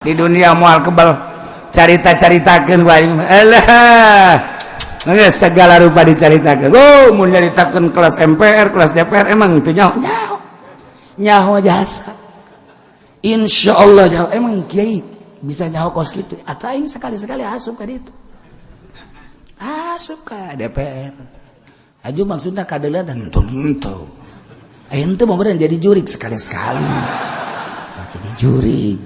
Di dunia moal kebal carita-caritakeun ku aing. Alah, geus segala rupa dicaritakeun. Oh, mun nyaritakeun kelas MPR, kelas DPR, emang itu nyaho nyaho nyaho jasa. Insya Allah nyaho. Emang kiai bisa nyaho kos gitu atau aing sekali-sekali asup ka ditu, asup ka DPR aju, maksudnya kadeula dan tentu aing teu mau jadi jurig, sekali-sekali jadi jurig.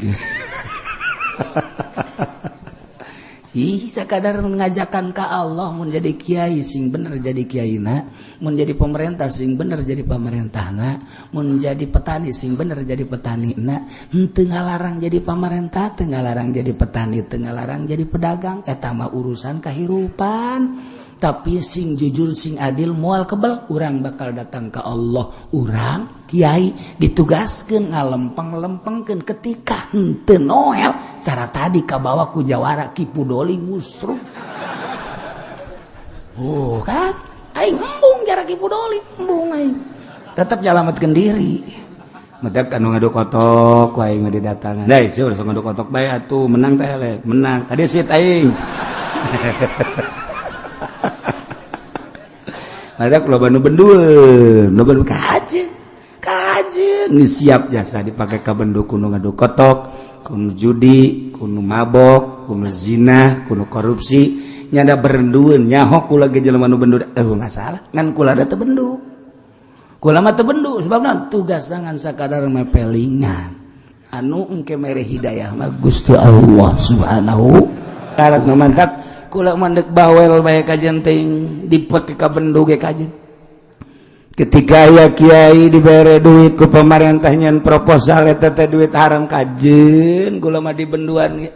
Ih, sekadar mengajarkan ke Allah. Mun jadi kiai sing bener jadi kiaina, mun jadi pemerintah sing bener jadi pemerintahna, mun jadi petani sing bener jadi petanina. Henteu ngalarang jadi pemerintah, teu ngalarang jadi petani, teu ngalarang jadi pedagang, eta mah urusan kehidupan. Tapi sing jujur, sing adil, moal kebel urang bakal datang ke Allah. Urang kiai ditugaskeun ngalempeng-lempengkeun ketika henteu noel cara tadi kabawa ku jawara Ki Pudoli musruh. Oh kan aing embung jara Ki Pudoli, embung aing, tetep nyalametkeun diri. Mendak anu ngadu kotok ku aing mah didatangan. Dai, seur sok ngadu kotok bae atuh, menang teh eleh, menang. Tadi sit aing. Ada loba nu bendueun, loba nu kajeun. Kajeun geus siap jasa dipake ka bendu kudu ngadu kotok, kudu judi, kudu mabok, kudu zina, kudu korupsi, nyada berendueun nyaho kula ge jelema nu bendu eueuh masalah, ngan kula da teu bendu. Kula mah teu bendu sebabna tugas tangan sakadar mepelingan. Anu engke mere hidayah mah Gusti Allah Subhanahu taala. Nu mantak kula mandek bawel bae kajen ting dipake ka bendu ge kajen. Ketika aya kiai dibere duit ku pemerintah nyen proposal eta teh duit haram, kajen kula mah dibenduan ge.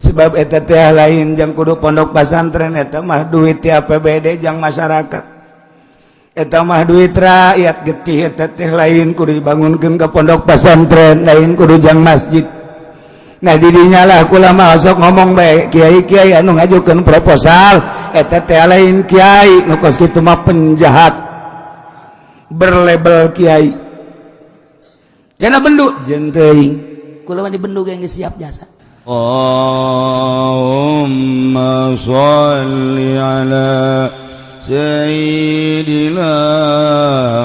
Sebab eta teh lain jang kudu pondok pesantren, eta mah duit ti APBD jang masyarakat, eta mah duit rakyat getih. Eta teh lain kudu dibangunkeun ke pondok pesantren, lain kudu jang masjid. Nah, didinya lah kula mah sok ngomong bae, kiai-kiai anu ngajukeun proposal eta teh lain kiai, nu kos kitu mah penjahat berlabel kiai. Cenah bendu jeung teuing, kula mah dibendu ge geus siap jasa. Allahumma sholli ala sayyidina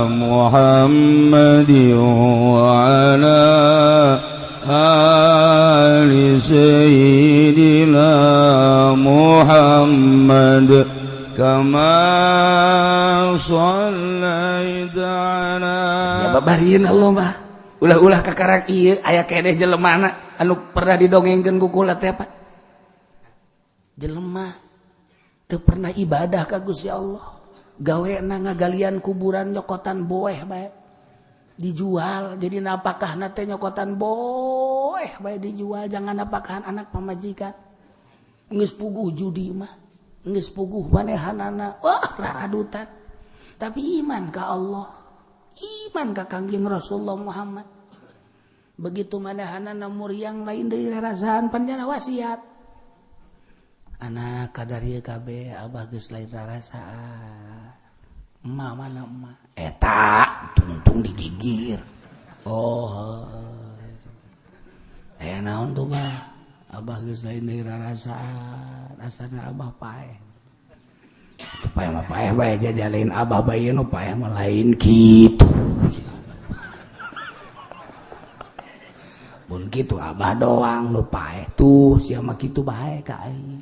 Muhammadin wa ala ali sayyidina Muhammad kama shallaita ala. Ya babarin Allah mah ulah-ulah kakarak ieu aya keneh jelemana anu pernah didongengkeun ku kula teh apa, jelema teu pernah ibadah ka Gusti Allah, gawena ngagalian kuburan, nyokotan boeh bae dijual, jadi napakahna teh nyokotan boeh bae dijual, jangan napakahan anak pamajikan. Geus puguh judi mah, geus puguh manehanana, wah raradutan, tapi iman ka Allah, iman ka Kangjeng Rasulullah Muhammad. Begitu manehanana muriang lain dari rarasaan, panjana wasiat, "Anak, kadar ieu kabeh, abah geus lain rarasaan. Emak mana emak?" Eta tungtung digigir. "Oh, eh naon tuh, bah?" "Abah geus lain deui rarasaan, asana abah paeh." Paeh mah paeh bae, jajalain abah bae nu paeh mah lain kitu. Mun kitu abah doang nu paeh tuh, sia mah kitu bae ka aing.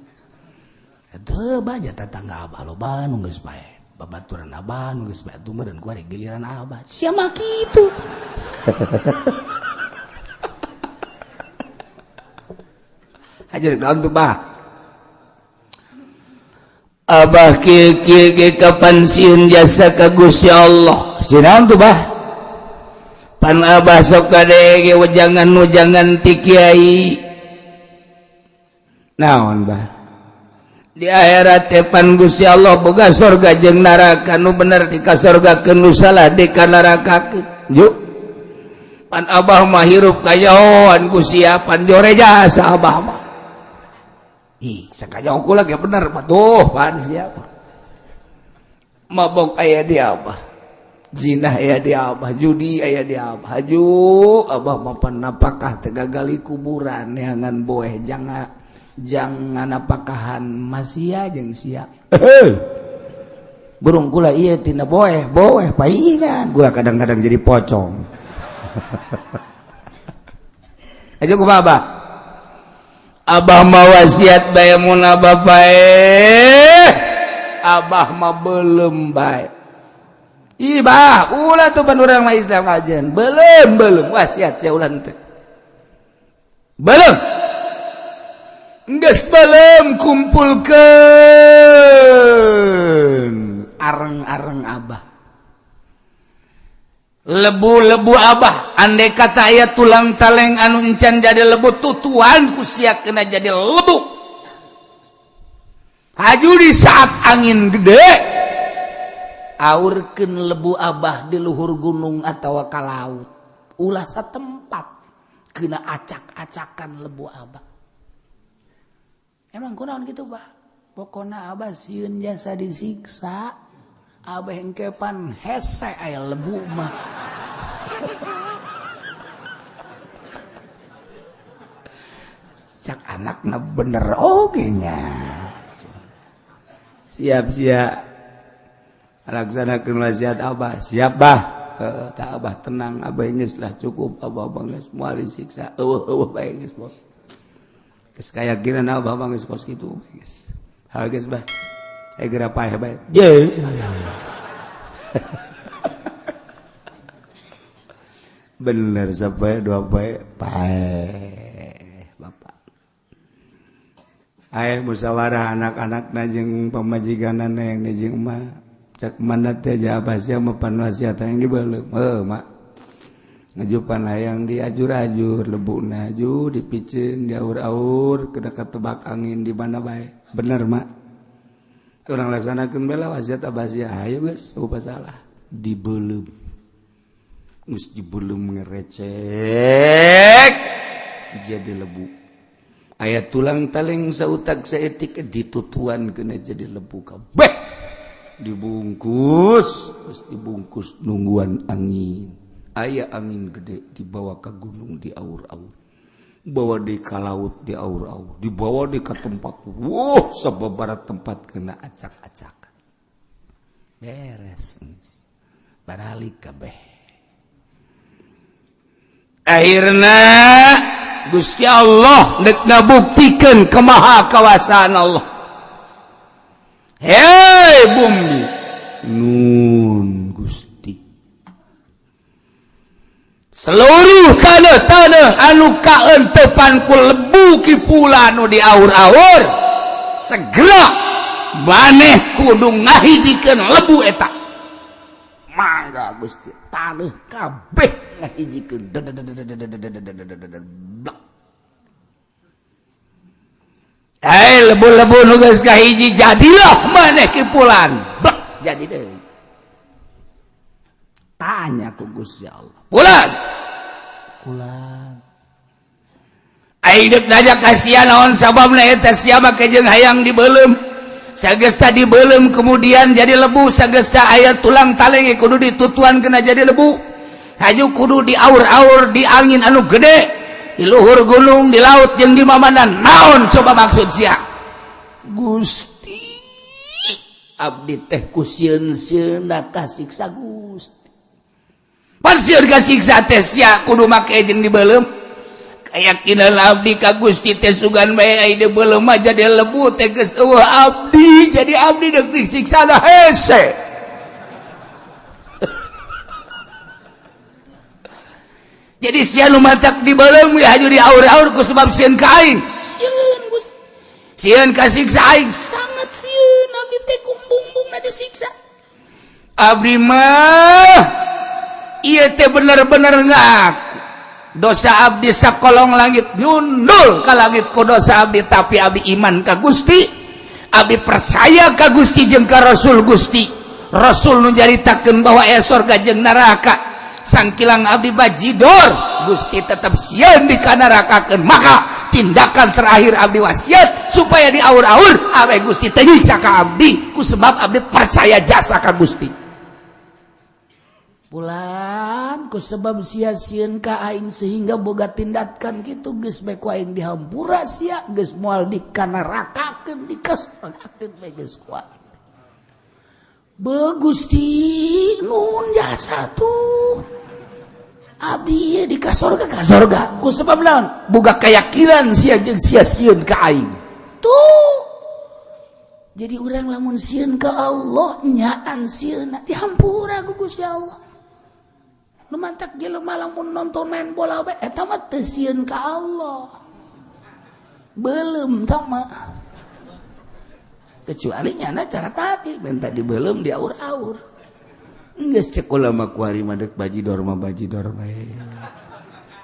Teu baja tetangga abah loba nu geus paeh, babaturan abah nu geus bae tuh meureun ku ari giliran abah, sia mah kitu. Hajar naon tuh, bah? Abah kieu kieu ge kapan sieun jasa ka Gusti Allah. Sieun naon tuh, bah? Pan abah sok kadege wejangan-wejangan ti kiai. Naon, bah? Di akhirat teh pan Gusti Allah boga sorga jeung neraka, nu bener di ka sorgakeun, nu salah di ka nerakakeun. Yuk, pan abah mah hirup kayahoan ku sia, pan jore jasa abah mah. Ih, sakajaho kula ge bener patuh pan siapa mabok aya di abah. Zina aya di Abah, judi aya di Abah. Haju Abah mapan napakah teu gagali kuburan neangan boeh jangan jangan napakahan masia jeung sia. Burung kula ieu tina boeh, boeh paingan. Gua kadang-kadang jadi pocong. Aja kumaha Abah? Abah mah wasiat bae mun Abah paeh. Abah mah beuleum bae. Ih bah, ulah tuh pan urang mah Islam kajian. Belum, belum wasiat sia ulah teh. Belum. Geus belum kumpulkeun areng-areng Abah. Lebu-lebu Abah, andai kata aya tulang taleng anu encan jadi lebu tutuan ku sia kena jadi lebu. Haju di saat angin gede aurkeun lebu Abah di luhur gunung atawa ka laut. Ulah satempat kena acak-acakan lebu Abah. Emang kunaon kitu, Bah? Pokona Abah sieun jasa disiksa. Abah engkepan hese aya lebu mah. Cak anakna bener oge nya. Siap-siap laksanakeun wasiat Abah. Siap bah. Tak Abah tenang, Abah geus lah cukup, Abah geus moal disiksa. Eueuh eueuh bae geus bos. Geus kayakinan Abah mah geus kos kitu geus. Ha geus bah. Geura paeh bae. Je. Bener sampai dua paeh paeh bapak. Ayo musyawarah anak-anak jeung pamajikanana yang jeung emak. Cak mana teh abah sia mah pan wasiat hayang dibeuleum. Heuh mak. Ngajupan hayang diajur-ajur lebuna aju dipiceun diaur-aur kena ketebak angin di mana bae. Bener mak. Urang laksanakeun bela wasiat abah sia hayu geus eueuh salah. Dibeuleum. Geus dibeuleum ngerecek jadi lebu. Aya tulang taling sautak saeutik ditutuan kena jadi lebu kabeh. Dibungkus, terus dibungkus nungguan angin. Aya angin gede dibawa ke gunung di aur-aur, bawa di ka laut di aur-aur, dibawa di ke tempat. Wuh, sababaraha tempat kena acak-acakan. Beres. Baralik kabeh. Akhirna Gusti Allah nek ngabuktikeun kemaha kawasaan Allah. Hei bumi nun Gusti, seluruh tanah-tanah anu kaentepan ku lebu kipula anu diaur-aur segera maneh kudu ngahijikeun lebu eta. Mangga Gusti, tanah kabeh ngahijikeun. Hei lebu-lebu nu geus kahiji jadilah maneh kipulan. Blek jadi deui. Tanya ku Gusti Allah. Pulan. Pulan. Ai deuk nanya ka sia naon sababna eta sia make jeung hayang dibeuleum. Sagesta dibeuleum kemudian jadi lebu, sagesta aya tulang taleng kudu ditutuan kena jadi lebu. Haju kudu diaur-aur di angin anu gede. Di luhur gunung, di laut jeung di mamana naon coba maksud sia? Gusti abdi teh ku sieun-sieunna kasiksa Gusti. Pan sieun kasiksa teh sia kudu make jeung dibeuleum. Kayakinan abdi ka Gusti teh sugan bae ai dibeuleum mah jadi lebu teh geus eueuh abdi, jadi abdi deuk disiksa da hese. Jadi sia nu matak dibeuleum we haju diaur-aur ku sebab sieun ka aing. Sieun Gusti. Sieun kasiksa aing, sangat sieun abdi teh kumbung-bumbungna disiksa. Abdi mah ieu teh bener-bener ngaku. Dosa abdi sakolong langit nyundul ka langit ku dosa abdi, tapi abdi iman ka Gusti. Abdi percaya ka Gusti jeung ka Rasul Gusti. Rasul nu nyaritakeun bahwa aya sorga jeung neraka. Sangkilang abdi bajidor Gusti tetap sieun dikanarakakeun, maka tindakan terakhir abdi wasiat supaya diaur-aur awe Gusti teu nyiksa ka abdi ku sebab abdi percaya jasa ka Gusti. Pulan ku sebab sia sieun ka aing sehingga boga tindakan kitu geus bae ku aing dihampura sia geus moal dikanarakakeun dikasorgakeun bae geus ku aing. Beuh Gusti nun jasa tuh. Abdi di kasorga kasorga ku sebab naon boga keyakinan sia jeung sia sieun ka aing. Tuh. Jadi urang lamun sieun ka Allah nyaan sieunna dihampura ku Gusti Allah. Nu mantak jelema lamun nonton main bola bae eta mah teu sieun ka Allah. Beuleum tah mah. Kecuali nyana cara tadi minta dibeuleum diaur-aur. Geus cek ulama kuari mah deuk bajidor mah bajidor bae.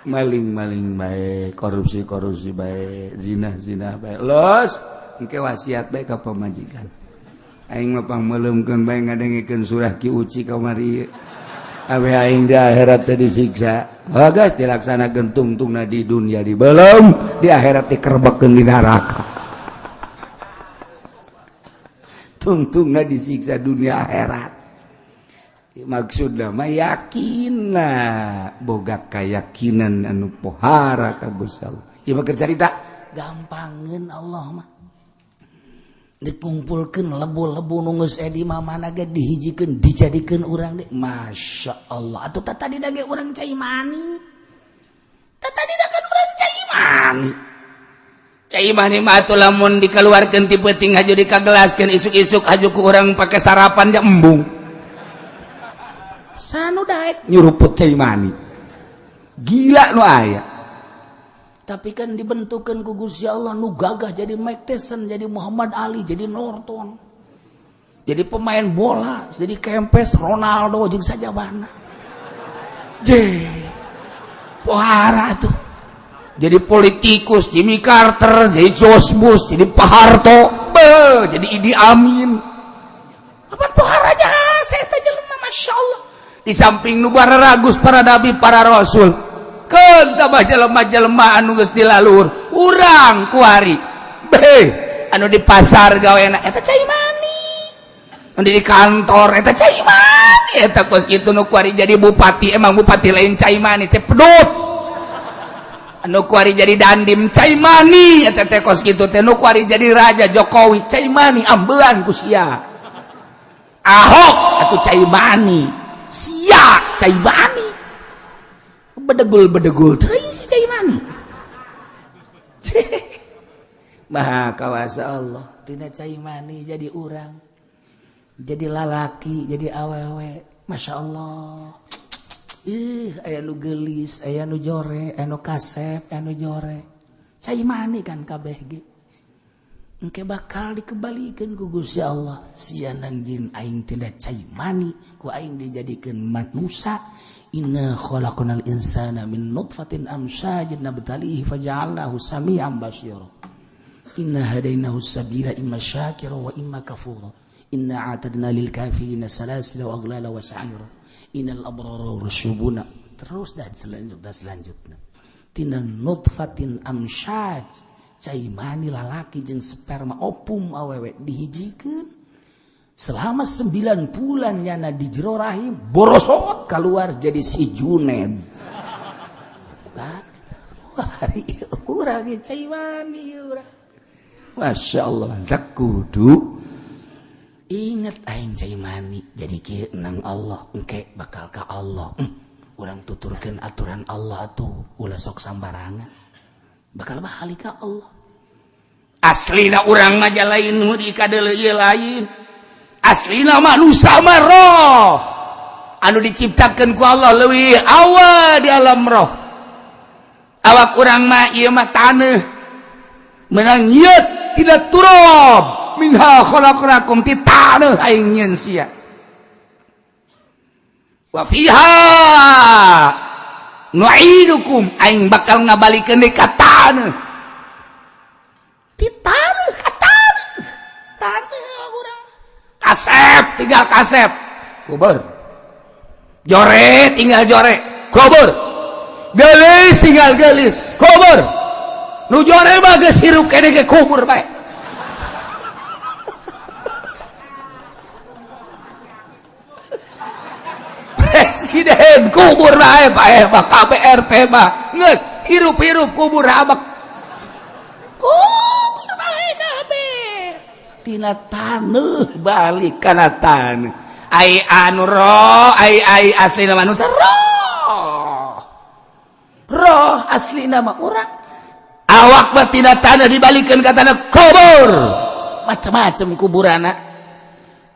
Maling-maling bae, korupsi-korupsi bae, zina-zina bae. Los, engke wasiat bae ka pamajikan. Aing mah pangmeuleumkeun bae ngadengekeun surah Ki Uci kamari. Awe aing di akhirat teh disiksa. Oh geus dilaksanakeun tungtungna di dunia dibeuleum, di akhirat dikerebekeun di neraka. Tungtungna disiksa dunia akhirat. Maksudna mah yakinna boga kayakinan anu pohara ka Gusti Allah. Ieu mah keur carita gampangeun Allah mah. Dikumpulkeun lebu-lebu nu geus edi mah mana ge dihijikeun dijadikeun urang deui. Masya Allah. Atuh tah tadi da ge urang cai mani. Tah tadi da kan urang cai mani. Cai mani mah atuh lamun dikeluarkeun ti peuting haju dikagelaskeun isuk-isuk haju ku urang pake sarapan ja embung. Sanu daek nyuruput cai mani. Gila nu aya. Tapi kan dibentukkan ku Gusti Allah nu gagah jadi Mike Tyson, jadi Muhammad Ali, jadi Norton. Jadi pemain bola, jadi Kempes, Ronaldo jeung sajabana. Je. Pohara tuh. Jadi politikus Jimmy Carter, jadi George Bush, jadi Pak Harto, be, jadi Idi Amin. Apa poharanya saya teh jelema Masya Allah. Di samping nu ragus para nabi, para rasul. Keun tambah jelema-jelema anu geus dilalur urang kuari be anu di pasar gawena eta cai mani, anu di kantor eta cai mani, eta kos kitu nu kuari jadi bupati emang bupati lain cai mani cepedut, anu kuari jadi dandim cai mani eta teh kos kitu teh, nu kuari jadi raja Jokowi cai mani ambean ku sia, Ahok atuh cai mani, sia cai mani. Bedegul-bedegul teuing si cai mani. Maha kawasa Allah tina cai mani jadi urang, jadi lalaki, jadi awewe. Masya Allah. Ih, aya nu geulis, aya nu jore, aya nu kasep, aya nu jore. Cai mani kan kabeh ge. Engke bakal dikebalikeun ku Gusti Allah. Sia nang jin aing tina cai mani, ku aing dijadikeun manusa. Inna khalaqnal insana min nutfatin amsyajin nabtalihi faja'alnahu sami'an basira. Inna hadainahu sabila imma syakira wa imma kafura. Inna a'tadna lil kafirina salasila wa aghlala wa sa'ira. Innal abrara yashrabuna. Terus dan selanjutnya. Tina nutfatin amsyaj, cai mani lalaki jeung sperma opum awewe dihijikeun. Selama 9 bulan nyana di jero rahim borosot keluar jadi si Juned. Kan? Wah, urang cai mani urang. Masya Allah, tak kudu inget aing cai mani jadi kieu nang Allah engke bakal ka Allah. Urang tuturkeun aturan Allah tuh ulah sok sambarangan. Bakal balik ka Allah. Aslina urang mah lain nu dikadeuleu ieu lain. Aslina manusia mah roh anu diciptakeun ku Allah leuwih awal di alam roh. Awak urang mah ieu mah taneuh menang nyeut tidak turab minha khalaqnakum ti taneuh aing nyeun sia. Wa fiha nu'idukum aing bakal ngabalikeun deui ka taneuh. Ti taneuh ka taneuh. Taneuh urang. Kasep tinggal kasep kubur, jore tinggal jore kubur, gelis tinggal gelis kubur, nu jore mah geus hirup keneh ge kubur bae. Kubur bae paeh mah KBRT mah. Geus hirup-hirup kubur abak. Kubur bae kabeh. Tina taneuh balik kana taneuh. Ai anu roh, ai ai aslina manusia roh. Roh aslina mah urang. Awak mah tina taneuh dibalikeun ka taneuh kubur. Macam-macam kuburana.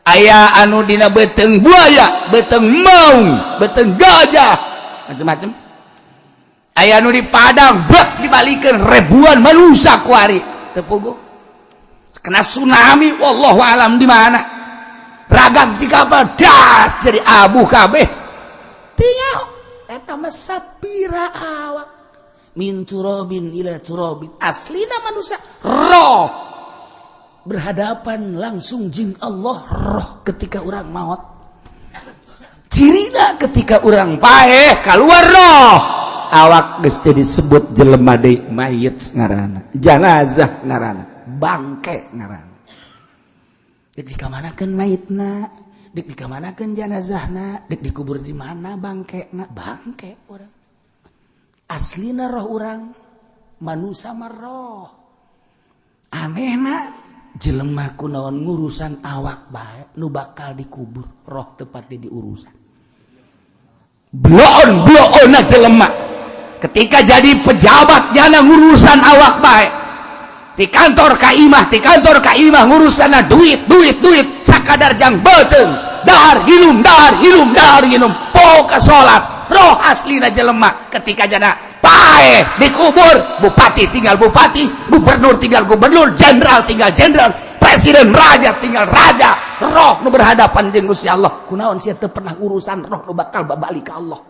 Aya anu dina beuteung buaya, beuteung maung, beuteung gajah, macam-macam. Aya anu di padang, bek dibalikeun ribuan manusia kuari teu puguh. Kena tsunami, wallahu alam di mana. Ragag di kapal, das jadi abu kabeh. Teu nyaho eta mah sapira awak. Min turabin ila turabin. Aslina manusia roh. Berhadapan langsung jeung Allah roh ketika orang maut. Cirina ketika orang paeh keluar roh. Awak geus teu disebut jelema deui, mayit ngaranna, janazah ngaranna, bangke ngaranna. Dek dikamanakeun mayitna, dek dikamanakeun janazahna, dek dikubur di mana bangkena, bangke urang. Aslina roh urang manusia mah roh. Anehna jelema kunaon ngurusan awak bae nu bakal dikubur, roh tepatnya diurusan. Bloon bloon jelema ketika jadi pejabat nyana ngurusan awak bae. Di kantor ka imah, di kantor ka imah ngurusanna duit duit duit sakadar jang beuteung, dahar nginum, dahar nginum, dahar nginum, poho salat. Roh aslina jelema ketika jana paeh dikubur, bupati tinggal bupati, gubernur tinggal gubernur, jenderal tinggal jenderal, presiden raja tinggal raja. Roh nu berhadapan jeung Gusti Allah. Kunaon sia teu pernah urusan roh nu bakal babalik ka Allah.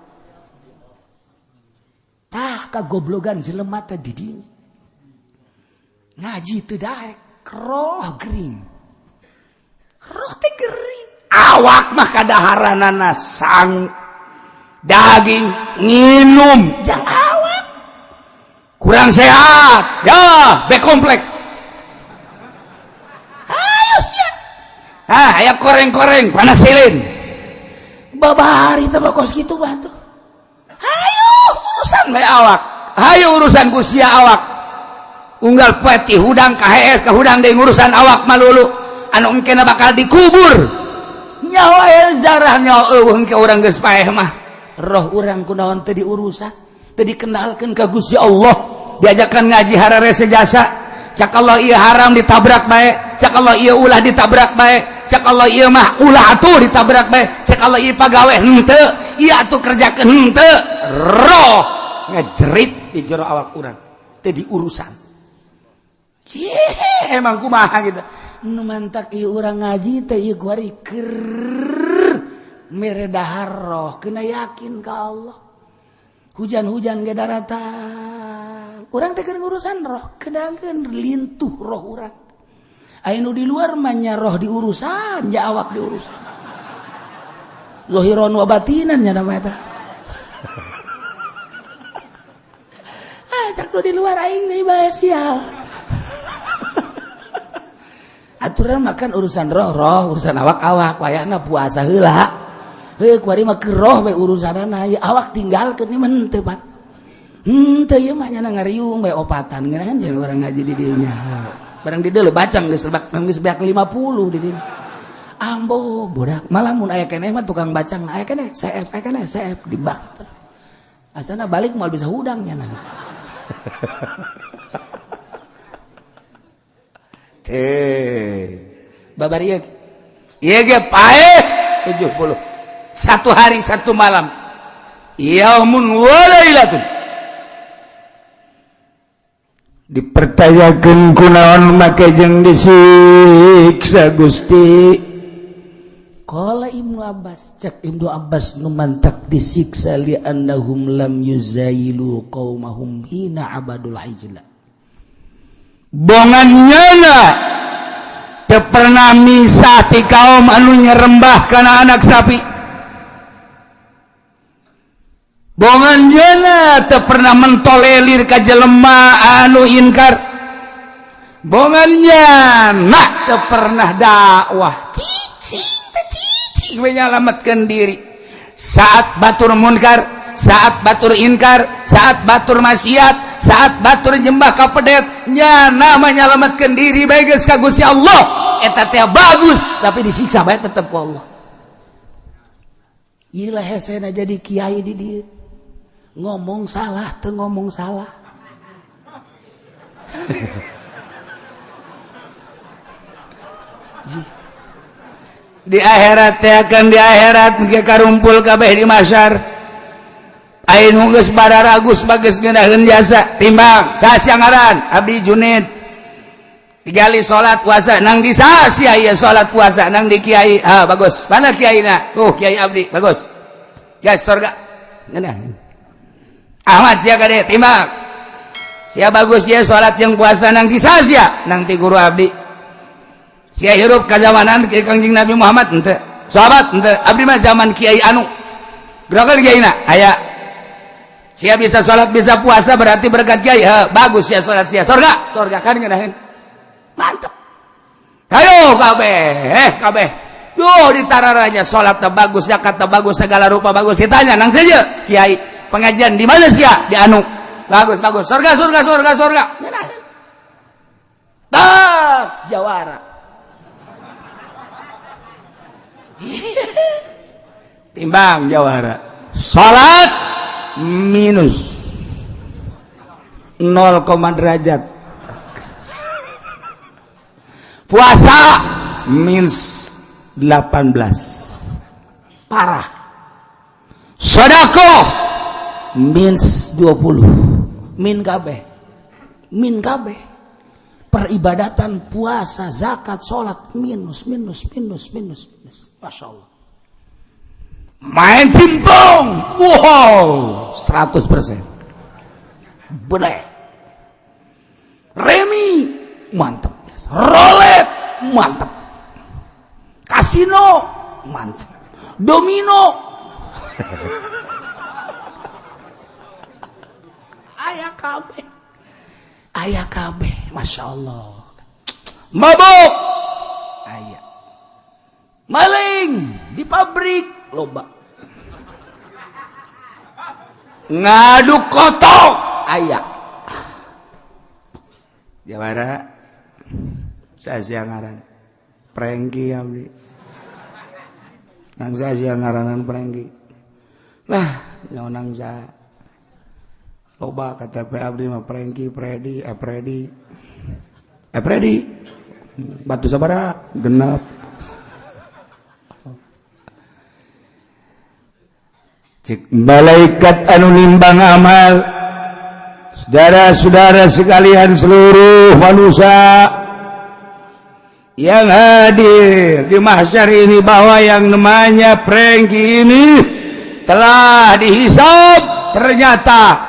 Tah kagoblogan jelema teh di dinya. Ngaji teu daek, roh gering. Roh teh gering. Awak mah kadaharanana sang daging nginum jang awak. Kurang sehat, ya B komplek. Ayo sia. Ah, aya koreng-koreng panasilin. Babari teh mah kos kitu mah tuh. Hayu urusan bae awak. Hayu urusan ku sia awak. Unggal poe ti hudang ka hees ka hudang deui ngurusan awak malulu. Anu engkena bakal dikubur. Nyawa zarah nyawa eueuh engke urang geus paeh mah. Roh urang kunaon teu diurusan, teu dikenalkeun ka Gusti Allah. Diajakan ngaji hararese jasa. Cak Allah ieu haram ditabrak bae, cak Allah ieu ulah ditabrak bae, cak Allah ieu mah ulah atuh ditabrak bae, cak Allah ieu pagawe henteu, ieu atuh kerjakeun henteu. Roh ngejerit di jero awak urang, teu diurusan. Cih, emang kumaha gitu. Nu mantak ieu urang ngaji teh ieu kuari keur mere dahar roh, kena yakin ka Allah. Hujan-hujan ge daratang. Urang teh keur ngurusan roh, kenakeun lintuh roh urang. Aya nu di luar mah nya roh diurusan, nya awak diurusan. Zahiran wa batinan nya nama eta. Ah, cak nu di luar aing deui bae sial. Aturan makan urusan roh, roh urusan awak-awak, wayahna puasa heula. Heuh kuari mah keur roh we urusanana, ieu awak tinggalkeun ieu mah henteu pan. Henteu ieu mah nya ngariung we opatan ngeunahan jeung urang ngaji di dieu nya. Barang di dieu bacang geus lebak geus beak 50 di dieu. Ambo budak, malah mun aya keneh mah tukang bacang aya keneh, seep aya keneh, seep dibak. Asana balik moal bisa hudang nya. Babar ieu ieu ge paeh 70 satu hari satu malam, yaumun wa lailatun. Dipercayakeun kunaon make jeung disiksa Gusti. Qala Ibnu Abbas, cek Ibnu Abbas nu mantak disiksa li annahum lam yuzailu qaumahum hina abadul hijla. Bongan nyana teu pernah misah ti kaum anu nyerembah kana anak sapi. Bongan nyana teu pernah mentolelir ka jelema anu inkar. Bongan nyana teu pernah dakwah. Cicing teh cicing we nyalametkeun diri. Saat batur munkar, saat batur inkar, saat batur maksiat, saat batur nyembah ka pedet, nyana menyelamatkan diri bae geus ka Gusti Allah. Eta teh bagus, tapi disiksa bae tetep ku Allah. Ieu lah hesena jadi kiai di dieu. Ngomong salah teu ngomong salah. Di akhirat teh akan di akhirat engke karumpul kabeh di mahsyar. Ayeuna geus bararagus bagus ngeunaheun jasa timbang saha ngaran Abdi Junid. Digali salat puasa nang di saha sia ieu salat puasa nang di kiai. Ah bagus. Mana kiaina? Tuh kiai abdi bagus. Ya surga. Ngeunaheun. Ahmad sia kade timbang. Sia bagus sia salat jeung puasa nang di saha sia? Nang ti guru abdi. Sia hirup kazamanan ke Kangjeng Nabi Muhammad henteu. Sahabat henteu. Abdi mah zaman kiai anu. Gerakan kiaina aya. Sia bisa salat bisa puasa berarti berkat kiai. Ha, bagus sia salat sia. Surga, surga kan ngeunaheun. Mantep. Hayo kabeh, kabeh. Tuh ditararanya salat teh bagus, zakat teh bagus, segala rupa bagus. Ditanya nang saja kiai, pengajian di mana sia? Di anu. Bagus, bagus. Surga, surga, surga, surga. Ngeunaheun. Tak jawara. Timbang jawara. Salat minus 0, derajat. Puasa minus 18. Parah. Sedekah minus 20. Min kabeh. Min kabeh. Peribadatan, puasa, zakat, salat minus minus minus minus minus. Masya Allah. Main simpong, wow, 100%. Boleh. Remi, mantep. Rolet, mantep. Kasino, mantep. Domino, ayah kabeh, ayah kabeh, masya Allah. Mabuk, ayah. Maling di pabrik, loba. Ngaduk kotok, ayah. Jawara, saya ngaran Prengki abdi. Nang saya ngaranan Prengki. Lah, nang saya loba KTP abdi mah Prengki, Predi, Epredi. Epredi. Batu sabara genap. Cik malaikat anu nimbang amal. Saudara-saudara sekalian seluruh manusia yang hadir di mahsyar ini, bahwa yang namanya Prengki ini telah dihisab, ternyata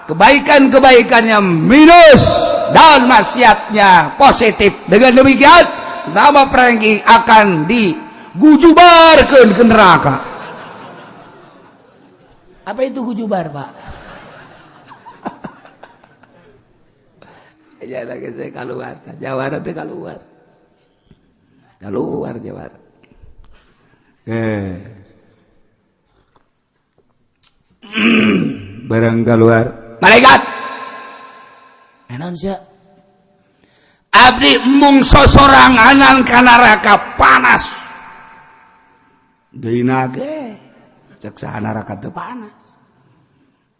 kebaikan-kebaikannya minus dan maksiatnya positif. Dengan demikian nama Prengki akan digujubarkan ke neraka. Apa itu gujubar, Pak? Ya lagi saya keluar, jawara teh keluar. Keluar jawara. Barang keluar. Malaikat. Enon sia. Abdi mung sosoranganan ka neraka panas. Deui nage. Cek saha neraka teu panas.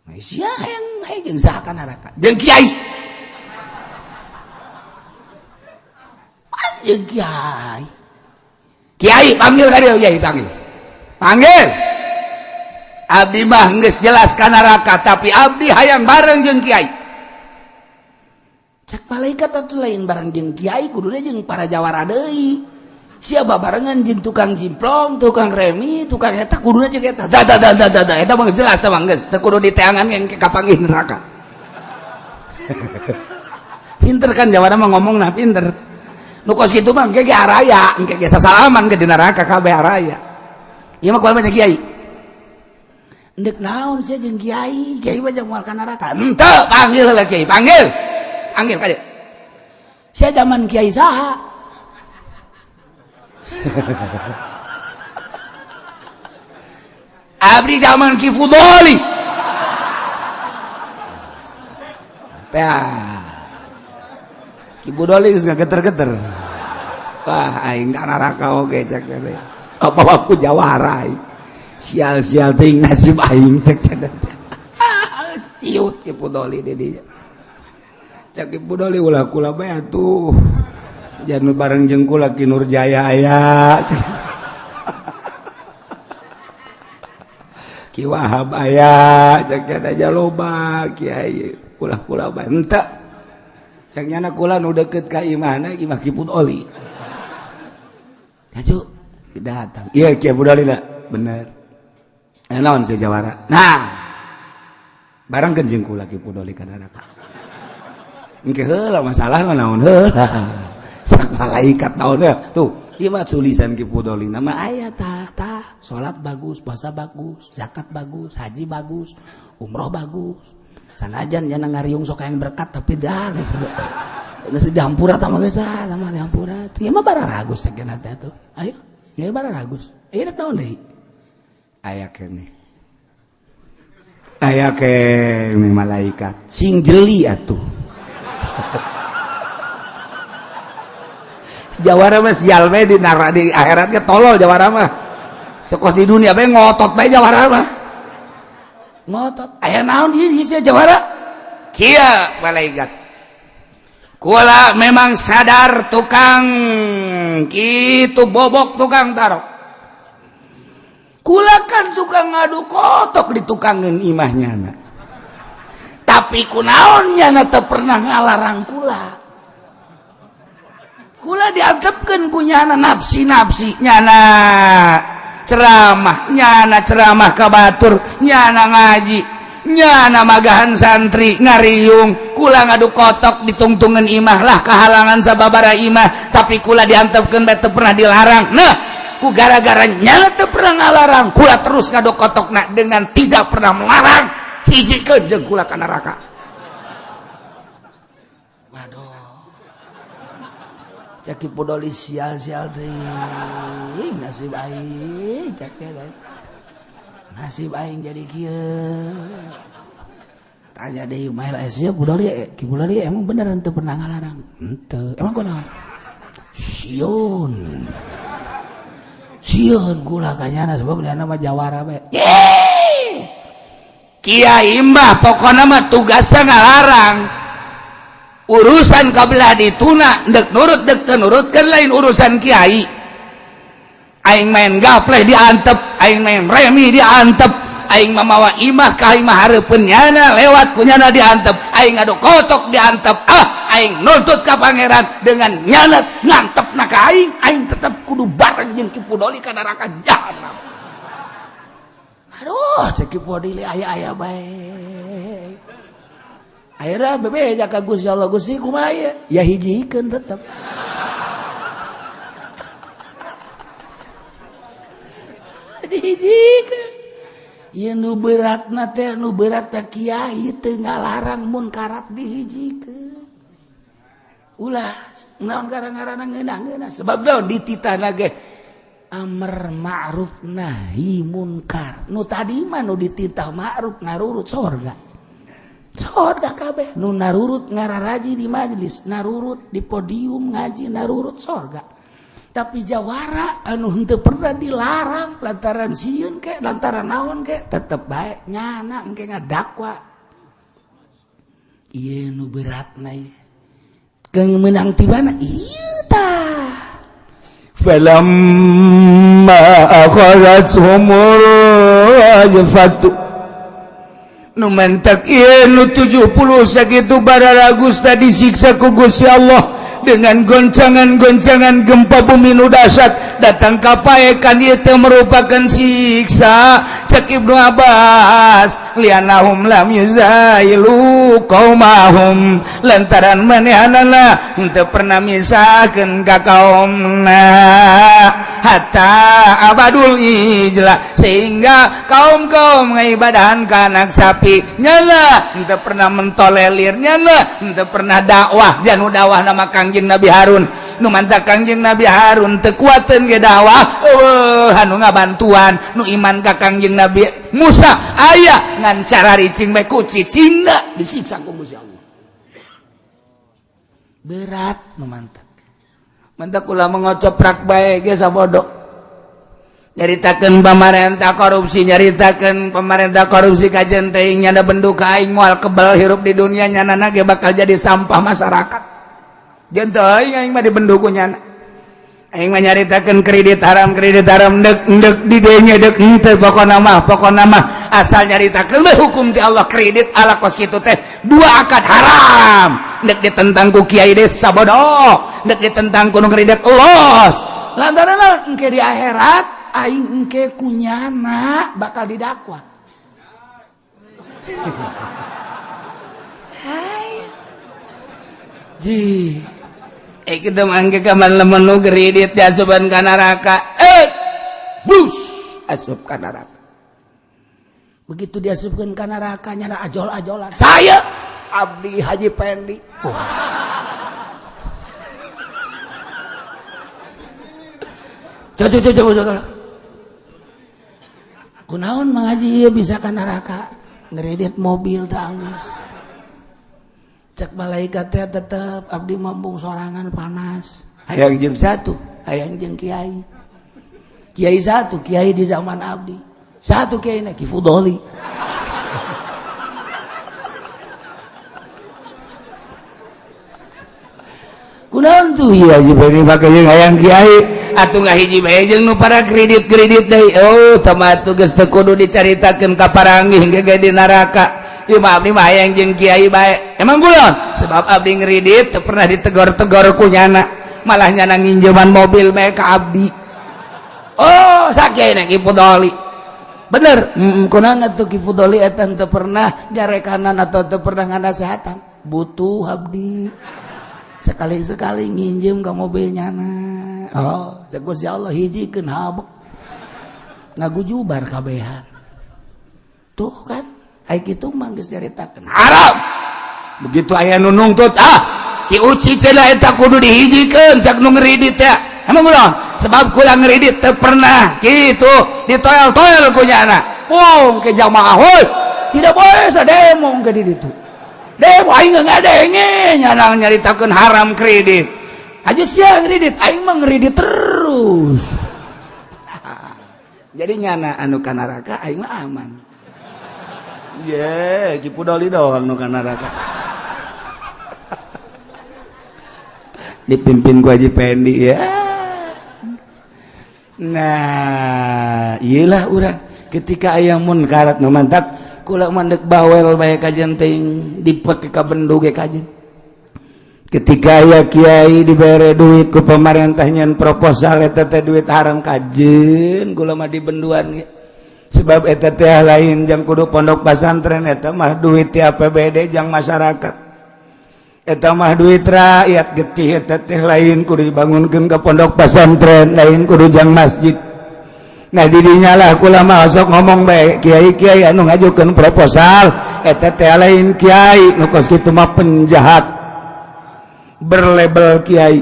Nah, sia hayang hayang saha ka neraka? Jeung kiai. Jeung kiai. Kiai panggil ka dieu, kiai panggil. Panggil. Abdi mah geus jelas ka neraka, tapi abdi hayang bareng jeung kiai. Cek malaikat atuh lain bareng jeung kiai, kuduna jeung para jawara deui. Sia babarengan jeung tukang jimplong, tukang remi, tukang eta kuduna jeung eta. Da da da da da eta mah jelas tah mah geus teu kudu diteangan yang kapanggih neraka. Pinter kan jawara mah ngomongna pinter. Nu kos kitu mah engke ge araya, engke ge sasalaman ke di neraka kabeh araya. Ieu mah kual banyak kiai. Endek naon sia jeung kiai, kiai mah jeung moal ka neraka. Henteu, panggil heula kiai, panggil. Panggil ka dieu. Sia zaman kiai saha? Abdi zaman Ki Fudoli. Tah. Ki Fudoli geus ngageter-geter. Wah, aing ka neraka oge cek teh. Apa aku jawara aing. Sial-sial teuing nasib aing cek teh. Ciut Ki Fudoli di dinya. Cek Ki Fudoli ulah kula bae atuh. Jangan bareng jeung kula Ki Nurjaya aya. Ki Wahab aya, cek aja loba kiai kula-kula bae henteu. Cek nyana kula nu deukeut ka imahna imah Ki Fudoli. Hayu datang. Iya Ki Fudoli na, bener. Naon si jawara. Nah, barengkeun jeung kula Ki Fudoli ka neraka. Engke heula masalahna naon heula. Sak malaikat naon heula. Tuh, ieu mah tulisan Ki Fudoli nama aya tah tah salat bagus, puasa bagus, zakat bagus, haji bagus, umroh bagus. Sanajan nya ngariung sok hayang berkat tapi dah geus geus dihampura tah mah geus ah mah dihampura. Ieu mah bararagus sakeuna teh tuh. Ayo, ieu bararagus. Ieu rek naon deui? Aya keneh. Aya keneh malaikat sing jeli atuh. Jawara mah sial bae di neraka di akhirat ge tolol jawara mah. Sekos di dunia bae ngotot bae jawara mah. Ngotot. Aya naon di sia jawara? Kieu malaikat. Kula memang sadar tukang kitu bobok tukang tarok. Kula kan tukang ngadu kotok di tukangeun imahnya na. Tapi kunaon nyana teu pernah ngalarang kula. Kula diantepkeun ku nyana nafsi-nafsi nyana ceramah, nyana ceramah ka batur, nyana ngaji, nyana magahan santri ngariung, kula ngadu kotok ditungtungan imah lah kahalangan sababara imah, tapi kula diantepkeun bae teu pernah dilarang. Nah, ku gara-gara nyana teu pernah ngalarang, kula terus ngadu kotokna dengan tidak pernah melarang, hijikeun jeung kula ka neraka. Waduh. Cek Ki Fudoli sial-sial teuing nasib aing cek nasib aing jadi kieu. Tanya deui mael sia Fudoli, Ki Fudoli emang bener henteu pernah ngalarang? Henteu. Emang kunaon? Sieun. Sieun kula ka nyana sebab nyana mah jawara bae. Kiai mah pokona mah tugasna ngalarang. Urusan kabelah dituna dek nurut dek teu nurut kan lain urusan kiai. Aing main gapleh diantep, aing main remi diantep, aing mamawa imah ka imah hareupeun nyana lewat ku nyana diantep, aing ngadu kotok diantep, ah aing nuntut ka pangeran dengan nyana ngantepna ka aing, aing tetep kudu bareng jeung Ki Fudoli ka neraka jahanam. Aduh, cek Ki Fudoli aya-aya bae. Akhirnya bebeja ka Gusti Allah, Gusti kumaha ieu? Ya hijikeun tetep. Dihijikeun. Ieu nu beratna teh nu berat teh kiai teu ngalarang munkarat dihijikeun. Ulah naon gara-garana ngeunah-ngeunah sebab naon dititahna ge amar ma'ruf nahi munkar. Nu tadi mah nu dititah ma'ruf narurut sorga. Sorga kabeh nu narurut ngararaji di majelis, narurut di podium ngaji, narurut sorga. Tapi jawara anu henteu pernah dilarang lantaran sieun ke lantaran naon ke tetep bae nyana engke ngadakwa. Ieu nu beratna ieu. Keung meunang tibana ieu tah. Falamma akhadhathumur rajfatu nu mentak ieu nu 70 sakitu bararagus tadi disiksa ku Gusti Allah dengan goncangan-goncangan gempa bumi nu dahsyat datang ka paekan ieu teh merupakan siksa. Cek Ibnu Abbas lianahum lam yuzailu qaumahum lantaran manehanana henteu pernah misahkeun ka kaumna hatta abadul ijla sehingga kaum-kaum ngaibadahan ka anak sapi nyala henteu pernah mentolelir nyala henteu pernah dakwah janu dakwah nama Kangjeng Nabi Harun Nu mantak Kangjeng Nabi Harun teu kuateun ge dakwah, eueuh anu ngabantuan nu iman ka Kangjeng Nabi Musa aya ngan cara ricing bae ku cicingna disiksa ku Gusti Allah. Berat nu mantak. Mantak ulah mengocoprak bae ge sabodo. Nyaritakeun pamarentah korupsi, nyaritakeun pemerintah korupsi kajen teuing nyana bendu ka aing moal kebal hirup di dunia, nyanana ge bakal jadi sampah masyarakat. Jeung teuing aing mah dibendu ku nyana. Aing mah nyaritakeun kredit haram dek dek di dieu dek henteu, pokona mah asal nyaritakeun we hukum ti Allah kredit ala kos kitu teh dua akad haram. Dek ditentang ku kiai desa bodoh, dek ditentang ku nu kredit los. Lantaran engke di akhirat aing engke kunyana bakal didakwa. Hai. Ji. Kita mangke kaman lamun nu kredit diasupan ka neraka. Bus asup ka neraka. Begitu diasupkeun ka neraka nyana ajol-ajolan. Saya Abdi Haji Pendi. Oh. Coba. Kunaon Mang Haji ieu bisa ka neraka? Ngeredit mobil teh anggeus. Cek malaikat teh tetep abdi mambung sorangan panas. Hayang jeung satu, hayang jeung kiai. Kiai satu, kiai di zaman abdi. Satu kiai na Ki Fudoli. Kunaon tuh ieu Haji Pendi make jeung hayang kiai? Atuh ngahiji bae jeung nu para kredit-kredit deui. Oh, tama atuh geus teu kudu dicaritakeun ka paranggih ge di neraka. Ieu mah abdi mah hayang jeung kiai bae. Emang kunaon? Sebab abdi ngredit teu pernah ditegor-tegor ku nyana. Malah nyana nginjeman mobil bae ka abdi. Oh, sakieu Ki Fudoli. Bener, kunaon atuh Ki Fudoli eta teu pernah jarekanan atau teu pernah nganasehatan. Butuh abdi. Sekali-sekali nginjem ka mobil nyana. Oh, cek Gusti Allah hijikeun habek. Ngagujubar kabehan. Tuh kan, ai kitu mah geus nyaritakeun haram. Begitu aya nu nungtut, ah, Ki Uci cenah eta kudu dihijikeun cak nu ngeridit ya. Emang ulah? Sebab kula ngeridit teu pernah kitu ditoel-toel ku nyana. Wong ke jamaah heuy. Tidak boleh sademo ke di ditu. Demo aing ngadenge nyana nyaritakeun haram kredit. Aja sia ngredit, aing mah ngredit terus. Jadi nyana anu ka neraka aing mah aman. Ye, Ki Pudoli doang nu ka neraka. Dipimpin ku Haji Pendi ya. Nah, iyalah urang ketika aya munkarat nu mantak kula mandek bawel bae kajen teuing dipake ka bendu ge kajen. Ketika aya kiai dibere duit ku pemerintah nyen proposal eta teh duit haram kajen kula mah dibenduan ge. Sebab eta teh lain jang kudu pondok pesantren, eta mah duit ti APBD jang masyarakat. Eta mah duit rakyat getih eta teh lain kudu dibangunkeun ka pondok pesantren, lain kudu jang masjid. Nah didinya lah kula mah sok ngomong bae kiai-kiai anu ngajukeun proposal eta teh lain kiai nu kos kitu mah penjahat berlabel kiai.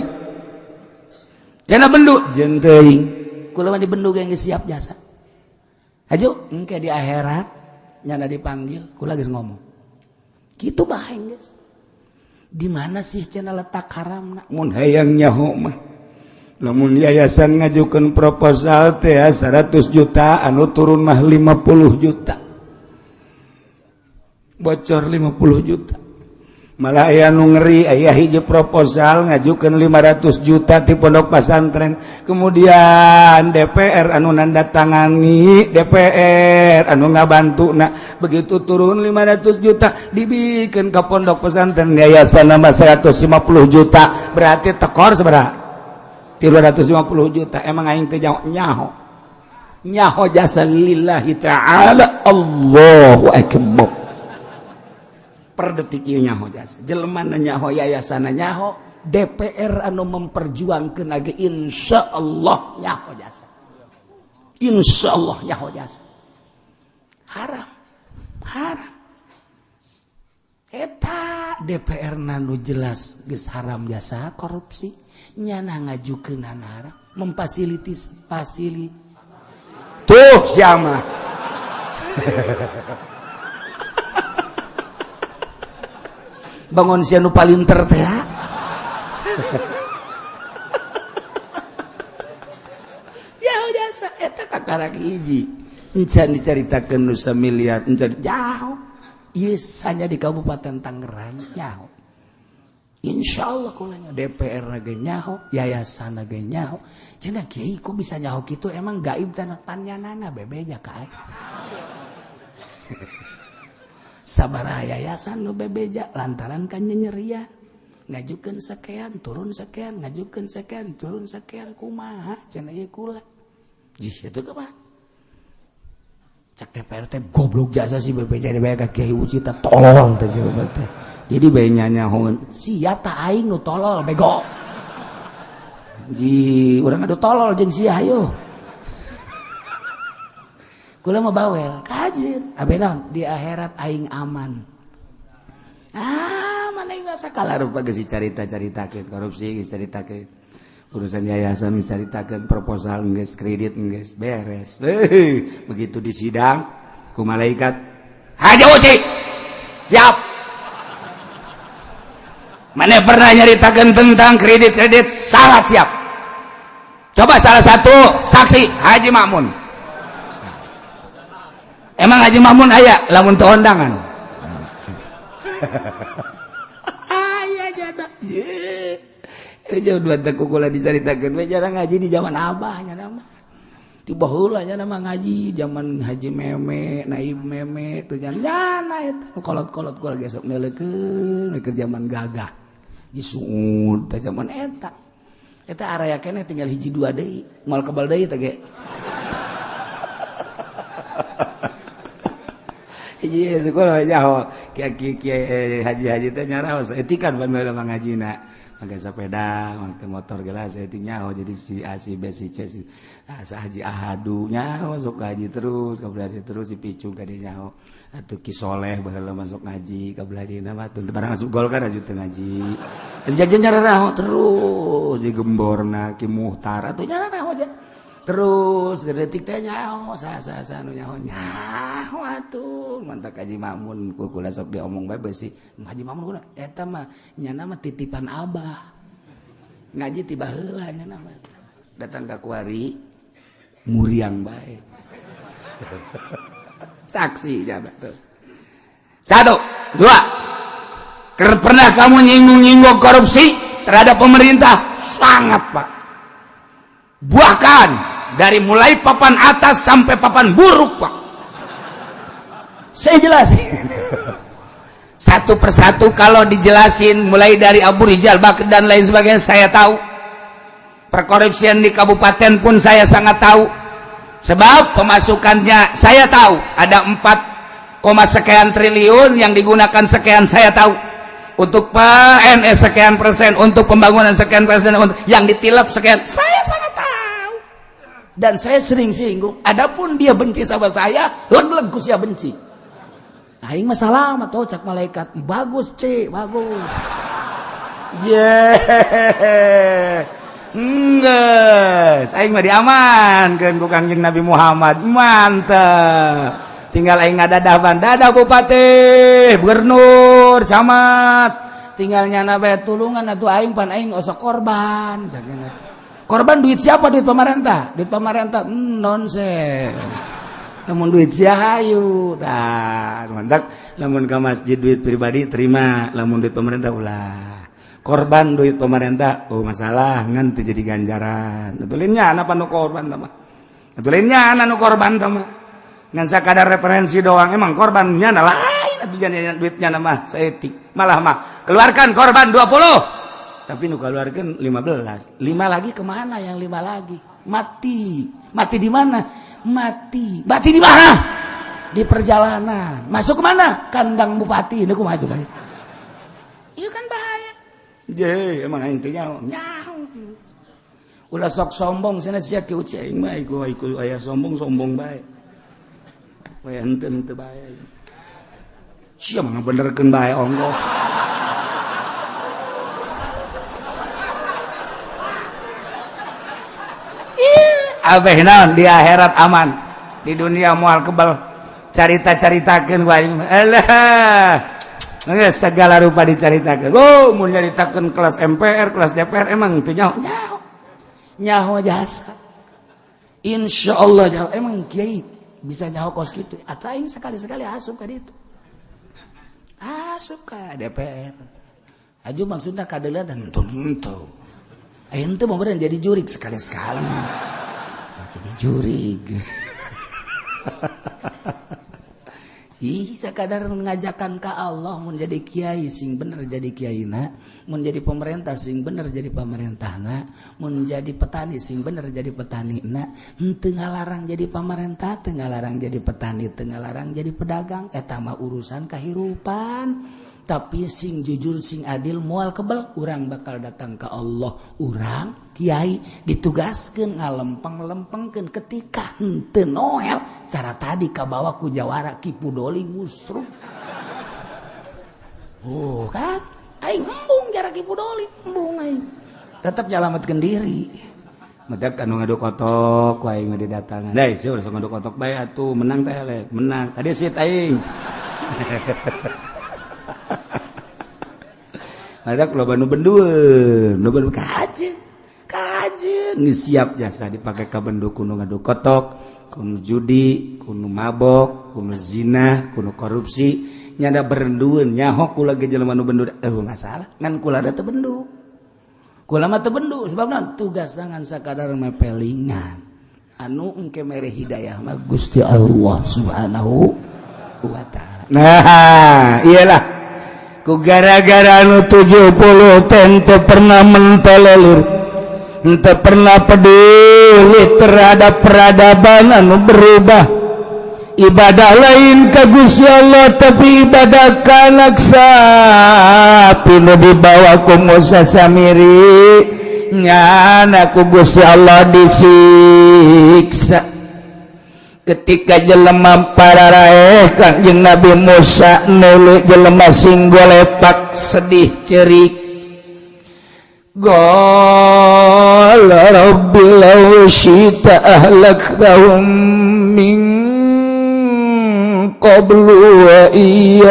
Cenah bendu jeung teuing kula mah dibendu ge geus siap jasa. Hajo engke di akhirat nyana dipanggil kula geus ngomong. Kitu bae geus. Di mana sih cenah letak haramna? Mun hayang nyaho mah lamun yayasan ngajukeun proposal teh 100 juta anu turun mah 50 juta. Bocor 50 juta. Malah aya nu ngeri aya hiji proposal ngajukeun 500 juta di pondok pesantren. Kemudian DPR anu nandatangani, DPR anu ngabantuna. Begitu turun 500 juta dibikeun ka pondok pesantren yayasan nama 150 juta. Berarti tekor sabaraha? 350 juta. Emang aing teh nyaho. Nyaho jasa lillahi ta'ala. Allahu akbar. Per detik ieu nyaho jasa. Jelema nyaho, yayasan nyaho, DPR anu memperjuangkeun ge insyaallah nyaho jasa. Insyaallah nyaho jasa. Haram. Haram. Eta DPR nanu jelas geus haram jasa korupsi nyana ngajukeun haram memfasilitis fasili tuh siapa bangun sia nu palinter teh ya jasa eta kakarak hiji encan dicaritakeun nu samiliar encan jauh ieu hanya di Kabupaten Tangerang nyaho insyaallah kulanya DPR ge nyaho yayasan ge nyaho cenah kiai kok bisa nyaho kitu emang gaib tanah panyanana bebeja ka aing sabaraha yayasan nu bebeja lantaran kan nyerian ngajukeun sekian turun sekian ngajukeun sekian turun sekian kumaha cenah ieu kula jih itu kumaha cak DPR teh goblok jasa si bebeja dibayar ka Kiai Uci teh tolol teh teh jadi bae nyanyahoeun sia ta aing nu tolol bego ji urang adu tolol jeung sia hayo kula mah bawel kajeun abe naon di akhirat aing aman ah mana aing sakala rupa geus dicarita-caritakeun korupsi geus caritakeun urusan yayasan geus caritakeun proposal geus kredit geus beres begitu di sidang ku malaikat Haji Uci siap mana pernah nyaritakeun tentang kredit-kredit sangat siap coba salah satu saksi Haji Makmun. Emang Haji Makmun aya lamun teu ondangan. Aya jada. Jauh dua teh kukula dicaritakeun we jarang ngaji di zaman abah nya mah. Ti baheula nya mah ngaji zaman Haji Meme, Naib Meme tuh nyana eta kolot-kolot kula ge sok neuleukeun keur zaman gagah. Disuud teh zaman eta. Eta area keneh tinggal hiji dua deui, moal kebal deui teh ge. Iya, sekolah nyaho kiai haji-haji teh nyaraos etikan pan baheula mah ngajina make sepeda, make motor gelas etik nyaho jadi si A si B si C si haji Ahadu nyaho sok ngaji terus kabelah dieu terus si Picung ka dieu nyaho atuh Ki Soleh baheula masuk ngaji kabelah dieu mah teu barang asup Golkar aju teu ngaji jajan nyaraho terus di Gemborna Ki Muhtar atuh nyaraho aja terus detik teh nyaho sa nu nyaho nyaho atuh mantak Haji Makmun kula sok diomong bae beusi Haji Makmun kula eta mah nyana mah titipan abah ngaji ti baheula nyana mah datang ka kuari muriang bae saksi jabat tuh satu dua pernah kamu nyinggung-nyinggung korupsi terhadap pemerintah sangat Pak bahkan dari mulai papan atas sampai papan buruk Pak saya jelasin satu persatu kalau dijelasin mulai dari Abu Rizal Bakri dan lain sebagainya saya tahu perkorupsian di kabupaten pun saya sangat tahu sebab pemasukannya saya tahu ada 4, sekian triliun yang digunakan sekian saya tahu untuk PNS sekian persen untuk pembangunan sekian persen untuk yang ditilap sekian saya sangat tahu dan saya sering singgung adapun dia benci sama saya leg-leg ku sia benci aing mah salamat oh cak malaikat bagus c bagus je geus aing mah diamankeun ku Kangjeng Nabi Muhammad mantep tinggal aing ngadadaban dadah bupati gubernur camat tinggal nyana bae tulungan atuh aing pan aing osok korban korban duit siapa duit pemerintah nonsen namun duit sia hayu tah mantap lamun ka masjid duit pribadi terima lamun duit pemerintah ulah korban duit pemerintah oh masalah ngan teu jadi ganjaran atuh nya nu korban tah mah atuh nya nu korban tah mah ngan sakadar referensi doang emang korbannya lain atuh duitnya mah saeutik malah mah keluarkan korban 20 tapi nu keluarkan 15 5 lagi kemana yang 5 lagi mati mati di mana mati mati di mana di perjalanan masuk kemana kandang bupati ini kumaha coba itu kan bahaya je emang intinya nyaho ulah sok sombong sana sia ki uci aing mah iku aya sombong sombong bae. Waya henteu henteu bae. Sia mah ngabenerkeun bae onggoh. Abeh naon di akhirat aman, di dunia moal kebal. Carita-caritakeun ku aing. Alah. Geus segala rupa dicaritakeun. Oh, mun nyaritakeun kelas MPR, kelas DPR emang teu nyaho. Nyaho. Nyaho jasa. Insyaallah nyaho. Emang kiai bisa nyaho kos kitu. Atuh aing sekali-sekali asup ka ditu. Asup ka DPR. Aju maksudna kadeuleuan henteu. Aing teu mau jadi jurik sekali-sekali. Jadi jurig. Ih, sakadar ngajakan ka Allah mun jadi kiai sing bener jadi kiaina, mun jadi pemerintah sing bener jadi pemerintahna, mun jadi petani sing bener jadi petanina, henteu ngalarang jadi pemerintah, teu ngalarang jadi petani, teu ngalarang jadi pedagang, eta mah urusan kahirupan. Tapi sing jujur sing adil moal kebel, urang bakal datang ke Allah. Urang kiai ditugaskeun ngalempeng-lempengkeun ketika henteu noel cara tadi kabawa ku jawara Ki Pudoli musruh. Oh kan aing embung jara Ki Pudoli embung aing. Tetep nyalametkeun diri. Mendek anu ngadu kotok ku aing mah didatangan. Deui sia ulah ngadu kotok bae atuh menang teh elek, menang. Tadi sit aing. Ada loba nu bendueun, nu bendu kajeun. Kajeun geus siap jasa dipake ka bendu kuno ngadu kotok, kuno judi, kuno mabok, kuno zina, kuno korupsi, nyada berendueun nyaho kula ge jelema nu bendu eueuh masalah, ngan kula da teu bendu. Kula mah teu bendu sebabna tugas ngan sakadar mepelingan. Anu engke mere hidayah mah Gusti Allah Subhanahu wa taala. Nah, iyalah ku gara-gara anu 70 teu pernah mentolelir, teu pernah peduli terhadap peradaban anu berubah. Ibadah lain ka Gusti Allah tapi ibadah ka anak sapi nu dibawa ku Musa Samiri, nyana ku Gusti Allah disiksa. Ketika jelema pararaeh Kangjeng Nabi Musa nulu jelema sing golepak sedih cerik. Qala rabbi law syi'ta ahlaktahum min qablu wa iyyai.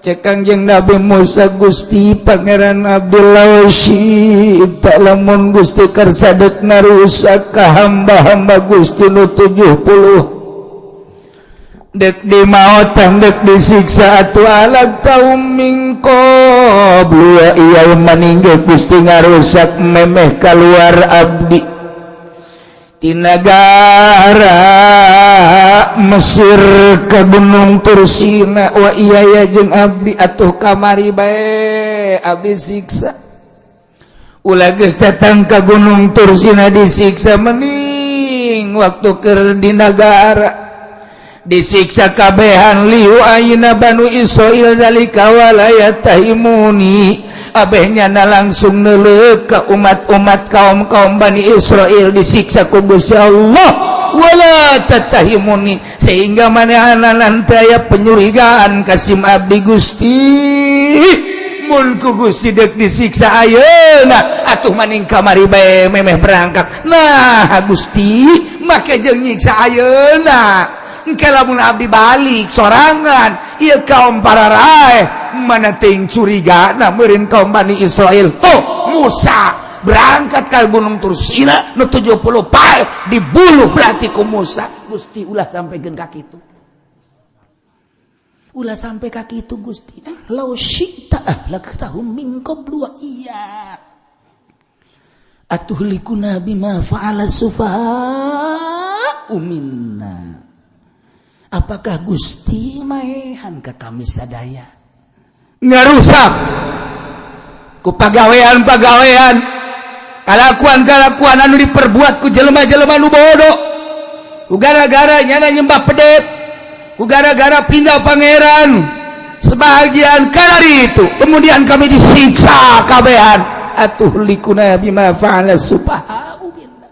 Cek Kangjeng Nabi Musa, Gusti Pangeran Abdullah syi'ta lamun Gusti kersa deuk ngarusak ka hamba-hamba Gusti nu 70 dek dimaotan dek disiksa atuh alak kaum min qablu wa iyyai maningge Gusti ngarusak memeh kaluar abdi ti nagara Mesir ke Gunung Tursina wa iya jeung abdi atuh kamari bae abdi siksa. Ulah geus datang ka Gunung Tursina disiksa mening waktu keur di nagara disiksa kabehan liu ayeuna Banu Israil zalika wala yatahimuni. Abehnya na langsung neuleuh ka umat-umat kaum-kaum Bani Israil disiksa ku Gusti Allah wala tatahimuni, sehingga manehna nanti aya penyurigaan kasim abdi Gusti mun ku Gusti deuk disiksa ayeuna atuh maning kamari bae memeh berangkat. Nah Gusti make jeung nyiksa ayeuna engke lamun abdi balik sorangan ieu kaum pararaeh mana ting curiga na meureun kaum Bani Israil. Oh Musa berangkat ke Gunung Tursina nu 70 pae dibuluh berarti ku Musa. Gusti ulah sampaikan ka kitu, ulah sampai ka kitu Gusti. Law syi'ta ahlaktahum min qablu wa iya atuhlikuna bima fa'ala sufaha'u minna. Apakah Gusti maehan ka kami sadaya ngarusak ku pagawean-pagawean kalakuan-kalakuan anu diperbuat ku jelema-jelema nu bodoh, ku gara-gara nyana nyembah pedet, ku gara-gara pindah pangeran sebagian kalari itu kemudian kami disiksa kabehan. Atuhlikuna bima fa'ala sufaha'u minna.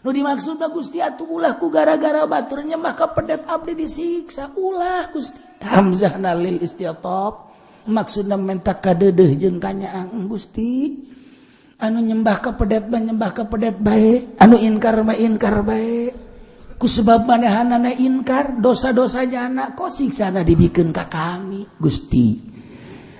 Nu dimaksud mah, Gusti, atuh ulah ku gara-gara batur nyembah ka pedet abdi disiksa, ulah, Gusti. Hamzah lil istitof, maksudna menta kadeudeuh jeung kanyaah. Gusti, anu nyembah ka pedet mah nyembah ka pedet bae, anu inkar mah inkar bae. Ku sebab manehanana inkar dosa-dosa jana kok siksana dibikeun ka kami. Gusti,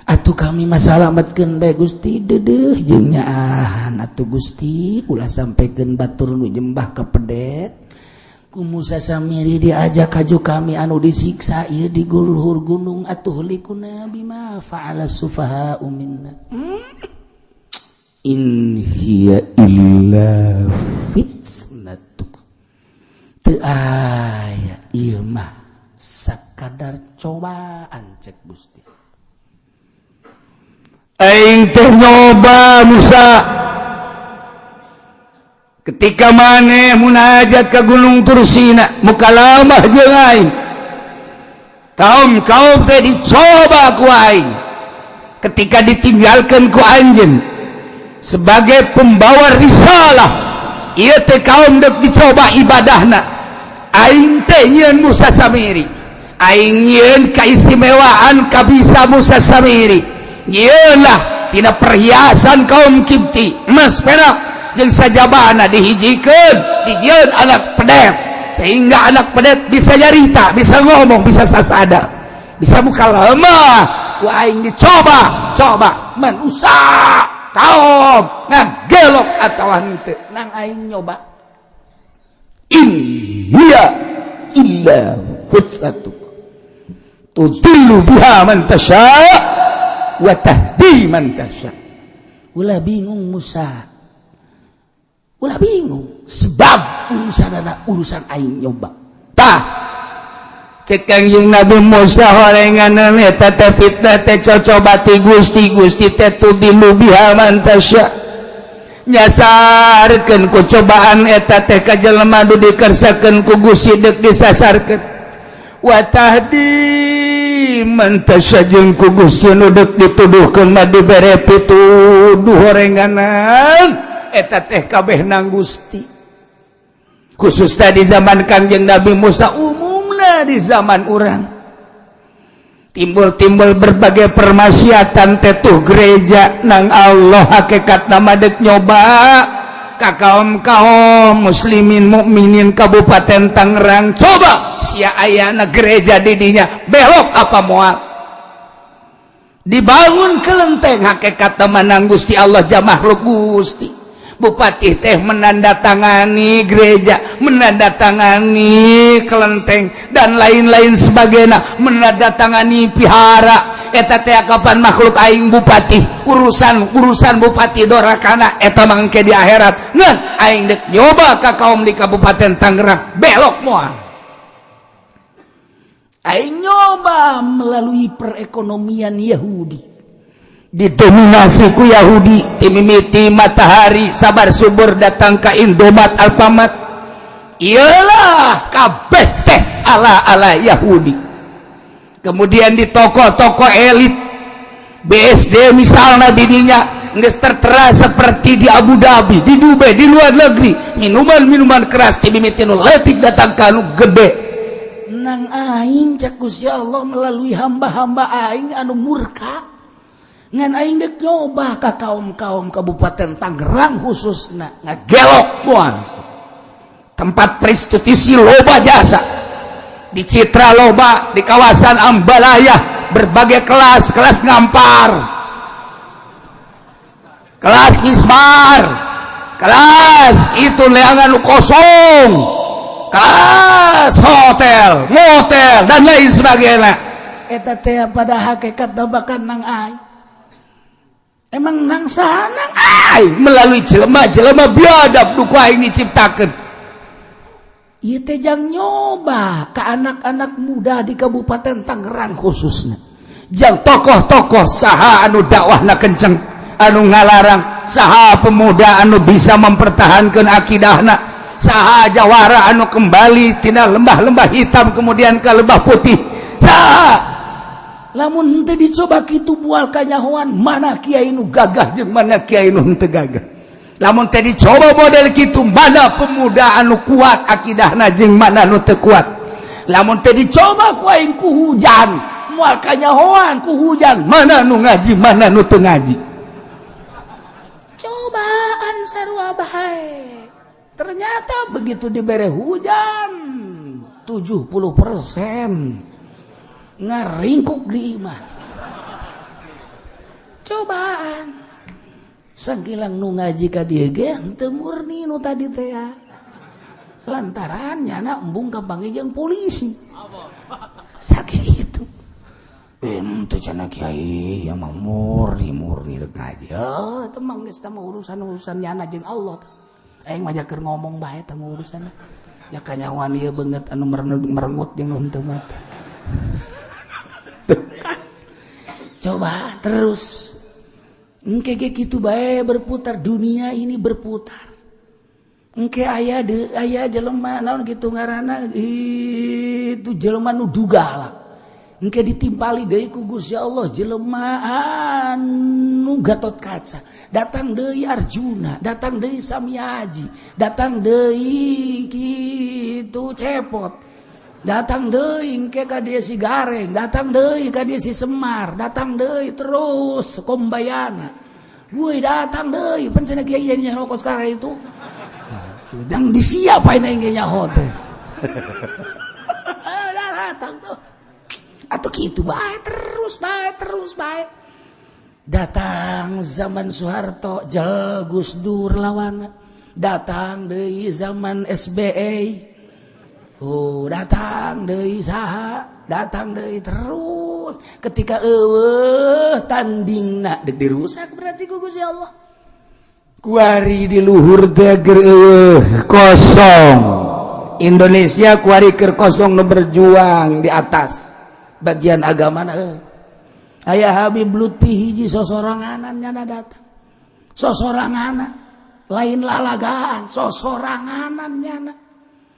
atuh kami masalamatkeun bae, Gusti, deudeuh jeung nyaahan atuh, Gusti, ulah sampaikeun batur nu nyembah ka pedet. Ku Musa Samiri diajak kaju kami anu disiksa ieu di luhur gunung, atuhlikuna bima fa'ala sufaha minna. In hiya illa fitnatuk. Teu aya ieu mah, sakadar cobaan, cek Gusti. Aing teh nyoba Musa ketika maneh munajat ke Gunung Tursina, mukalamah jeung aing. Kaum kaum teh dicoba ku aing ketika ditinggalkan ku anjeun sebagai pembawa risalah. Ieu teh kaum dek dicoba ibadahna. Aing teh nyieun Musa Samiri, aing nyieun keistimewaan kabisa Musa Samiri, nyieun lah tina perhiasan kaum Kipti, emas, perak jeung sajabana, dihijikeun, dijieun anak pedet sehingga anak pedet bisa nyarita, bisa ngomong, bisa sasada, bisa mukalamah. Ku aing dicoba coba manusia, kaum ngagelok atau henteu, nang aing nyoba. In hiya illa fitnatuk tudillu biha man tasha wa tahdi man tasha. Ulah bingung, Musa, ulah bingung, sebab urusan anak urusan aing nyoba. Tah, cek Kangjeng Nabi Musa, horengan eta teh fitnah teh cocoba ti Gusti. Gusti teh tudillu biha man tasha, nyasarkeun ku cobaan eta teh ka jelema nu dikersakeun ku Gusti deuk disasarkeun, wa tahdi man tasha, jeung ku Gusti nu deuk dituduhkeun mah dibere pituduh. Horenganan eta teh kabeh nang Gusti, khusus tadi zaman Kangjeng Nabi Musa, umumna di zaman urang timbul-timbul berbagai permaksiatan tetuh gereja nang Allah hakikat nama dek nyoba ka kaum kaum muslimin mukminin Kabupaten Tangerang. Coba sia ayana gereja didinya, belok apa moal? Dibangun kelenteng, hakikat menang Gusti Allah jam makhluk Gusti. Bupati teh menandatangani gereja, menandatangani kelenteng, dan lain-lain sebagainya, menandatangani pihara eta teh kapan makhluk aing bupati. Urusan urusan bupati dorakana eta mangke di akhirat, ngan aing dek nyoba ka kaum di Kabupaten Tangerang, belok moal? Aing nyoba melalui perekonomian Yahudi. Didominasi ku Yahudi timimiti matahari sabar subur datang ke Indomaret, Alfamart, iyalah kabeh teh ala-ala Yahudi. Kemudian di toko-toko elit BSD misalnya, didinya geus tertera seperti di Abu Dhabi, di Dubai, di luar negeri, minuman-minuman keras timimiti nu leutik datang ka nu gede. Nang aing, cek Gusti Allah, melalui hamba-hamba aing anu murka, ngan aing dek nyoba ka kaum-kaum Kabupaten Tangerang khususna. Ngagelok moal? Tempat prostitusi loba jasa di Citra, loba di kawasan Ambalaya, berbagai kelas, kelas ngampar, kelas mismar, kelas itu leangan kosong, kelas hotel, motel, dan lain sebagainya. Eta teh pada hakikat bahkan nang aing emang nang saha, nang aing melalui jelema-jelema biadab nu ku aing diciptakeun. Ieu teh jang nyoba ke anak-anak muda di Kabupaten Tangerang khususnya. Jang tokoh-tokoh saha anu dakwahna kenceng, anu ngalarang saha, pemuda anu bisa mempertahankan akidahna saha, jawara anu kembali tina lembah-lembah hitam kemudian ke lembah putih saha? Lamun henteu dicoba kitu moal kanyahoan mana kiai nu gagah jeung mana kiai nu henteu gagah. Lamun teh dicoba model kitu, mana pemuda anu kuat akidahna jeung mana nu teu kuat? Lamun teh dicoba ku aing ku hujan, moal kanyahoan ku hujan mana nu ngaji, mana nu teu ngaji. Cobaan sarua bae. Ternyata begitu dibere hujan, 70% ngaringkuk di imah. Cobaan. Sangkilang nu ngaji ka dieu ge henteu murni nu tadi teh ya. Lantaran nyana embung kapanggih jeung polisi. Sakitu. Ente cenah kiai ya mah murni murni rek ngaji. Oh, teu mah geus mah urusan-urusan nyana jeung Allah teh. Aing mah keur ngomong bae teh urusan. Ya kanyahoan ieu beungeut anu merengut jeung nu henteu mah. Coba terus. Engke ge kitu bae berputar, dunia ini berputar. Engke aya de aya jelema naon kitu ngaranna itu jelema nu duga lah. Engke ditimpali deui ku Gusti Allah jelema anu Gatot Kaca. Datang deui Arjuna, datang deui Samiaji, datang deui kitu Cepot. Datang deui engke ka dieu si Gareng, datang deui ka dieu si Semar, datang deui terus Kombayana. Woi datang deui, pan cenah kiai jadi nyaho kos sekarang itu. Dang disiapain aing ge nyaho teh. Datang tuh. Atau kitu bae terus bae terus bae. Datang zaman Soeharto, jel Gus Dur lawana. Datang deui zaman SBY. Oh, datang deui saha, datang deui terus. Ketika eueuh tandingna deuk dirusak berarti ku Gusti Allah. Kuari di luhur teh keur eueuh kosong. Indonesia kuari keur kosong nu berjuang di atas bagian agama na eueuh. Aya Habib Lutfi hiji sosoranganan nyana datang. Sosoranganan, lain lalagaan, sosoranganan nyana.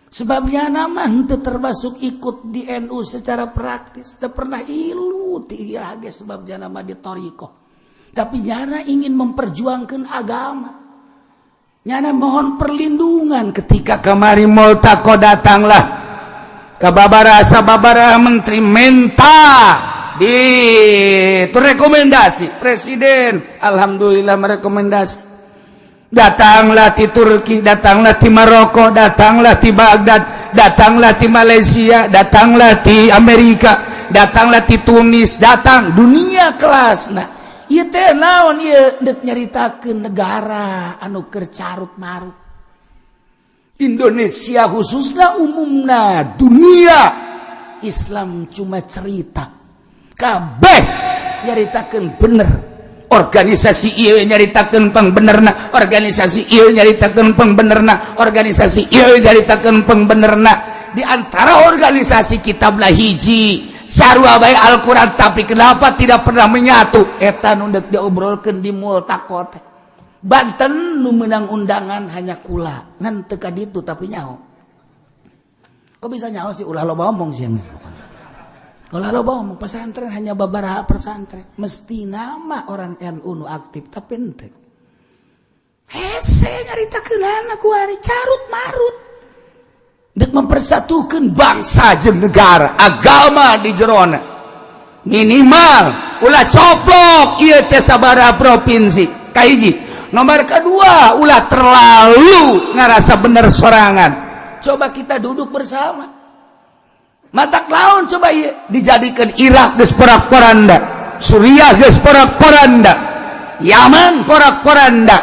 Sebabnya nama henteu termasuk ikut di NU secara praktis, teu pernah ilu ti ieu ge sebab jana mah di thoriqoh. Tapi nyana ingin memperjuangkan agama. Nyana mohon perlindungan ketika kemari Multaqo datanglah ke babara sababara menteri menta di itu rekomendasi presiden, alhamdulillah merekomendasi. Datanglah di Turki, datanglah di Maroko, datanglah di Baghdad, datanglah di Malaysia, datanglah di Amerika, datanglah di Tunis, datang dunia kelas. Nah, ieu teh naon ieu deuk nyaritakeun negara anu keur carut marut. Indonesia khususnya umumna dunia Islam cuma cerita. Kabeh nyaritakeun bener. Organisasi ieu nyaritakeun pangbenerna, organisasi ieu nyaritakeun pangbenerna, organisasi ieu nyaritakeun pangbenerna. Di antara organisasi kitablah hiji sarua bae Al-Qur'an, tapi kenapa tidak pernah menyatu? Eta nu deuk diobrolkeun di Multaqo teh. Banten nu menang undangan hanya kula, ngan teu ka ditu tapi nyaho. Kok bisa nyaho sih? Ulah loba omong sih. Kalau loba omong, pesantren hanya beberapa pesantren. Mesti nama orang NU nu aktif tapi henteu. Hese nyaritakeunana kuari carut marut. Dek mempersatukan bangsa jeung negara, agama di jerona. Minimal ulah coplok ieu teh sabaraha provinsi. Kahiji. Nomor kedua, ulah terlalu ngerasa bener sorangan. Coba kita duduk bersama. Matak laun coba ieu dijadikan Irak geus porak-poranda, Suriah geus porak-poranda, Yaman porak-poranda,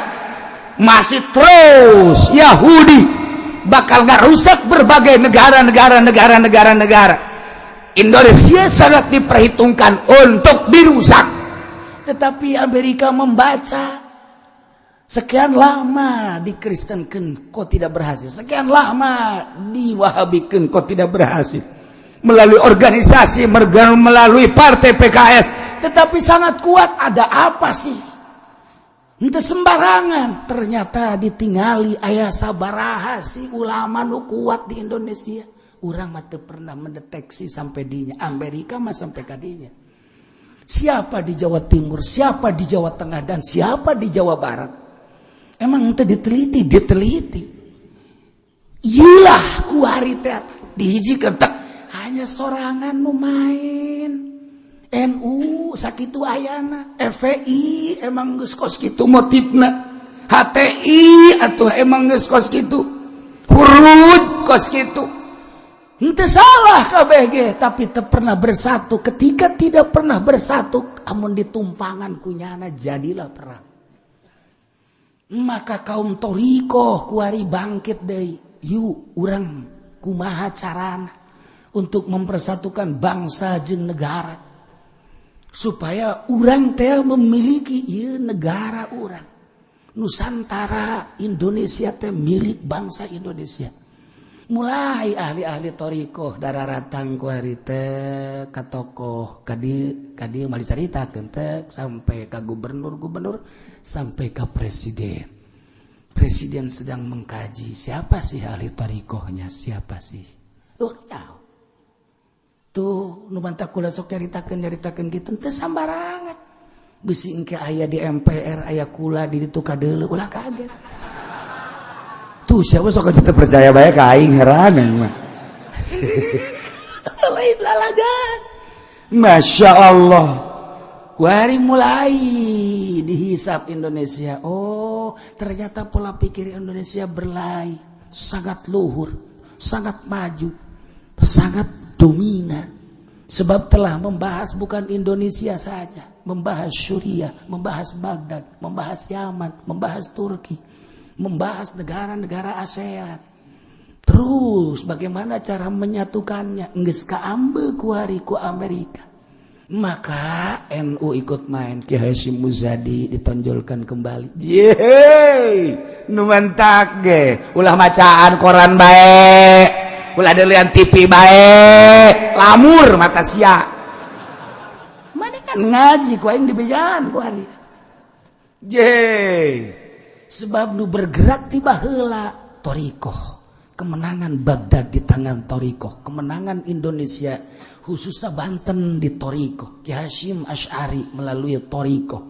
masih terus Yahudi bakal ngarusak berbagai negara-negara negara-negara negara. Indonesia sangat diperhitungkan untuk dirusak. Tetapi Amerika membaca sekian lama dikristenkan kok tidak berhasil, sekian lama diwahabikan kok tidak berhasil, melalui organisasi, melalui partai PKS, tetapi sangat kuat. Ada apa sih? Ente sembarangan. Ternyata ditingali aya sabaraha sih ulama nu kuat di Indonesia. Urang mah teu pernah mendeteksi sampai dinya. Amerika mah sampai kadinya. Siapa di Jawa Timur, siapa di Jawa Tengah, dan siapa di Jawa Barat. Emang teu diteliti, diteliti. Iyalah kuari teh dihijikeun tek hanya sorangan nu main. NU sakitu ayana, FPI emang geus kos kitu motifna. HTI atuh emang geus kos kitu. Hurud kos kitu. Henteu salah KBG, tapi teu pernah bersatu. Ketika tidak pernah bersatu, amun ditumpangan kunyana jadilah perang. Maka kaum thoriqoh kuari bangkit deui. Yuk urang kumaha carana untuk mempersatukan bangsa jeung negara supaya urang teh memiliki ieu negara urang. Nusantara Indonesia teh milik bangsa Indonesia. Mulai ahli-ahli thoriqoh dararatang kuari teh ka tokoh kadi kadi mah dicaritakeun teh sampai ka gubernur-gubernur sampai ka presiden. Presiden sedang mengkaji siapa sih ahli thoriqohnya, siapa sih. Tuh, nyaho. Tuh nu mantak kula sok nyaritakeun nyaritakeun kitu teu sambarangan. Bisi engke aya di MPR aya kula di ditu kadeuleu ulah kaget. Tuh siapa sok teu percaya bae ka aing heran mah. Lain lalagan. Masya Allah. Kuari mulai dihisap Indonesia. Oh, ternyata pola pikir Indonesia berlai, sangat luhur, sangat maju, sangat dominan. Sebab telah membahas bukan Indonesia saja, membahas Suriah, membahas Baghdad, membahas Yaman, membahas Turki, membahas negara-negara ASEAN. Terus bagaimana cara menyatukannya? Geus kaambe kuari ku Amerika. Maka NU ikut main. Ki Hasyim Muzadi ditonjolkan kembali. Yeay, nu mantak ge ulah macaan koran bae, ulah delian TV bae, lamur mata sia. Mana kan ngaji ku aing dibejaan ku hari. Yeay. Sebab nu bergerak tiba heula thoriqoh. Kemenangan Baghdad di tangan thoriqoh, kemenangan Indonesia khususnya Banten di thoriqoh, Ki Hasyim Asy'ari melalui thoriqoh,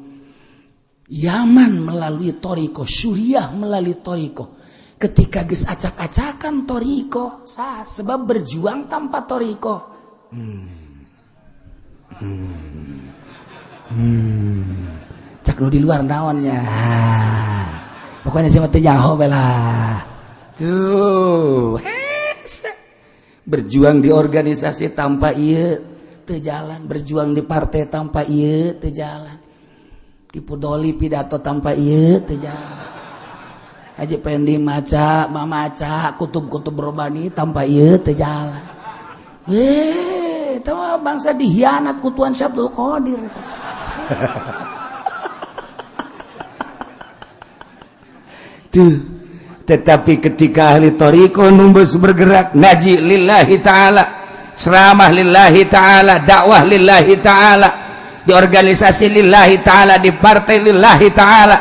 Yaman melalui thoriqoh, Suriah melalui thoriqoh. Ketika geus acak-acakan thoriqoh, sah, sebab berjuang tanpa thoriqoh. Cak nu di luar naonnya. Pokoknya sih mah teu nyaho bae lah. Tuh, hese. Berjuang di organisasi tanpa ieu teu jalan, berjuang di partai tanpa ieu teu jalan. Tipu doli pidato tanpa ieu teu jalan. Haji Pendi maca, mamaca, kutub-kutub robani tanpa ieu teu jalan. Eta mah bangsa dihianat ku Tuan Syabdul Qadir. Tuh. Tetapi ketika ahli thoriqoh numbus bergerak ngaji lillahi ta'ala, ceramah lillahi ta'ala, dakwah lillahi ta'ala, di organisasi lillahi ta'ala, di partai lillahi ta'ala,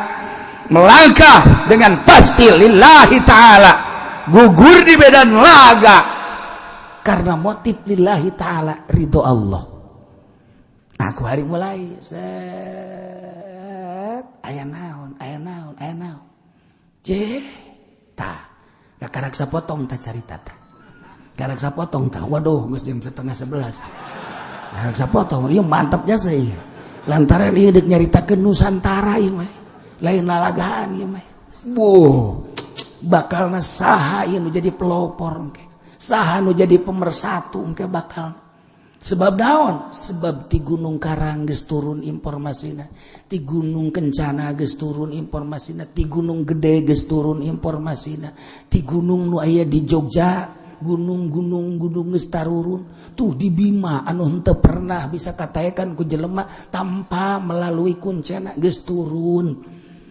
melangkah dengan pasti lillahi ta'ala, gugur di medan laga karena motif lillahi ta'ala, ridho Allah. Aku hari mulai set aya naon, aya naon, aya naon. Ceh tah, karak sapotong tah carita tah. Karak sapotong tah. Waduh, geus jam 10:30. Karak sapotong, ieu mantapnya sih. Lantaran ieu deuk nyaritakeun Nusantara ieu mah. Lain lalagaan ieu mah. Buh, bakalna saha ieu nu jadi pelopor engke. Saha nu jadi pemersatu engke bakal. Sebab naon? Sebab ti Gunung Karang geus turun informasina, ti Gunung Kencana geus turun informasina, ti Gunung Gede geus turun informasina, ti gunung nu aya di Jogja, gunung-gunung gunung geus tarurun. Tuh di Bima anu henteu pernah bisa kataekan ku jelema tanpa melalui kuncena geus turun.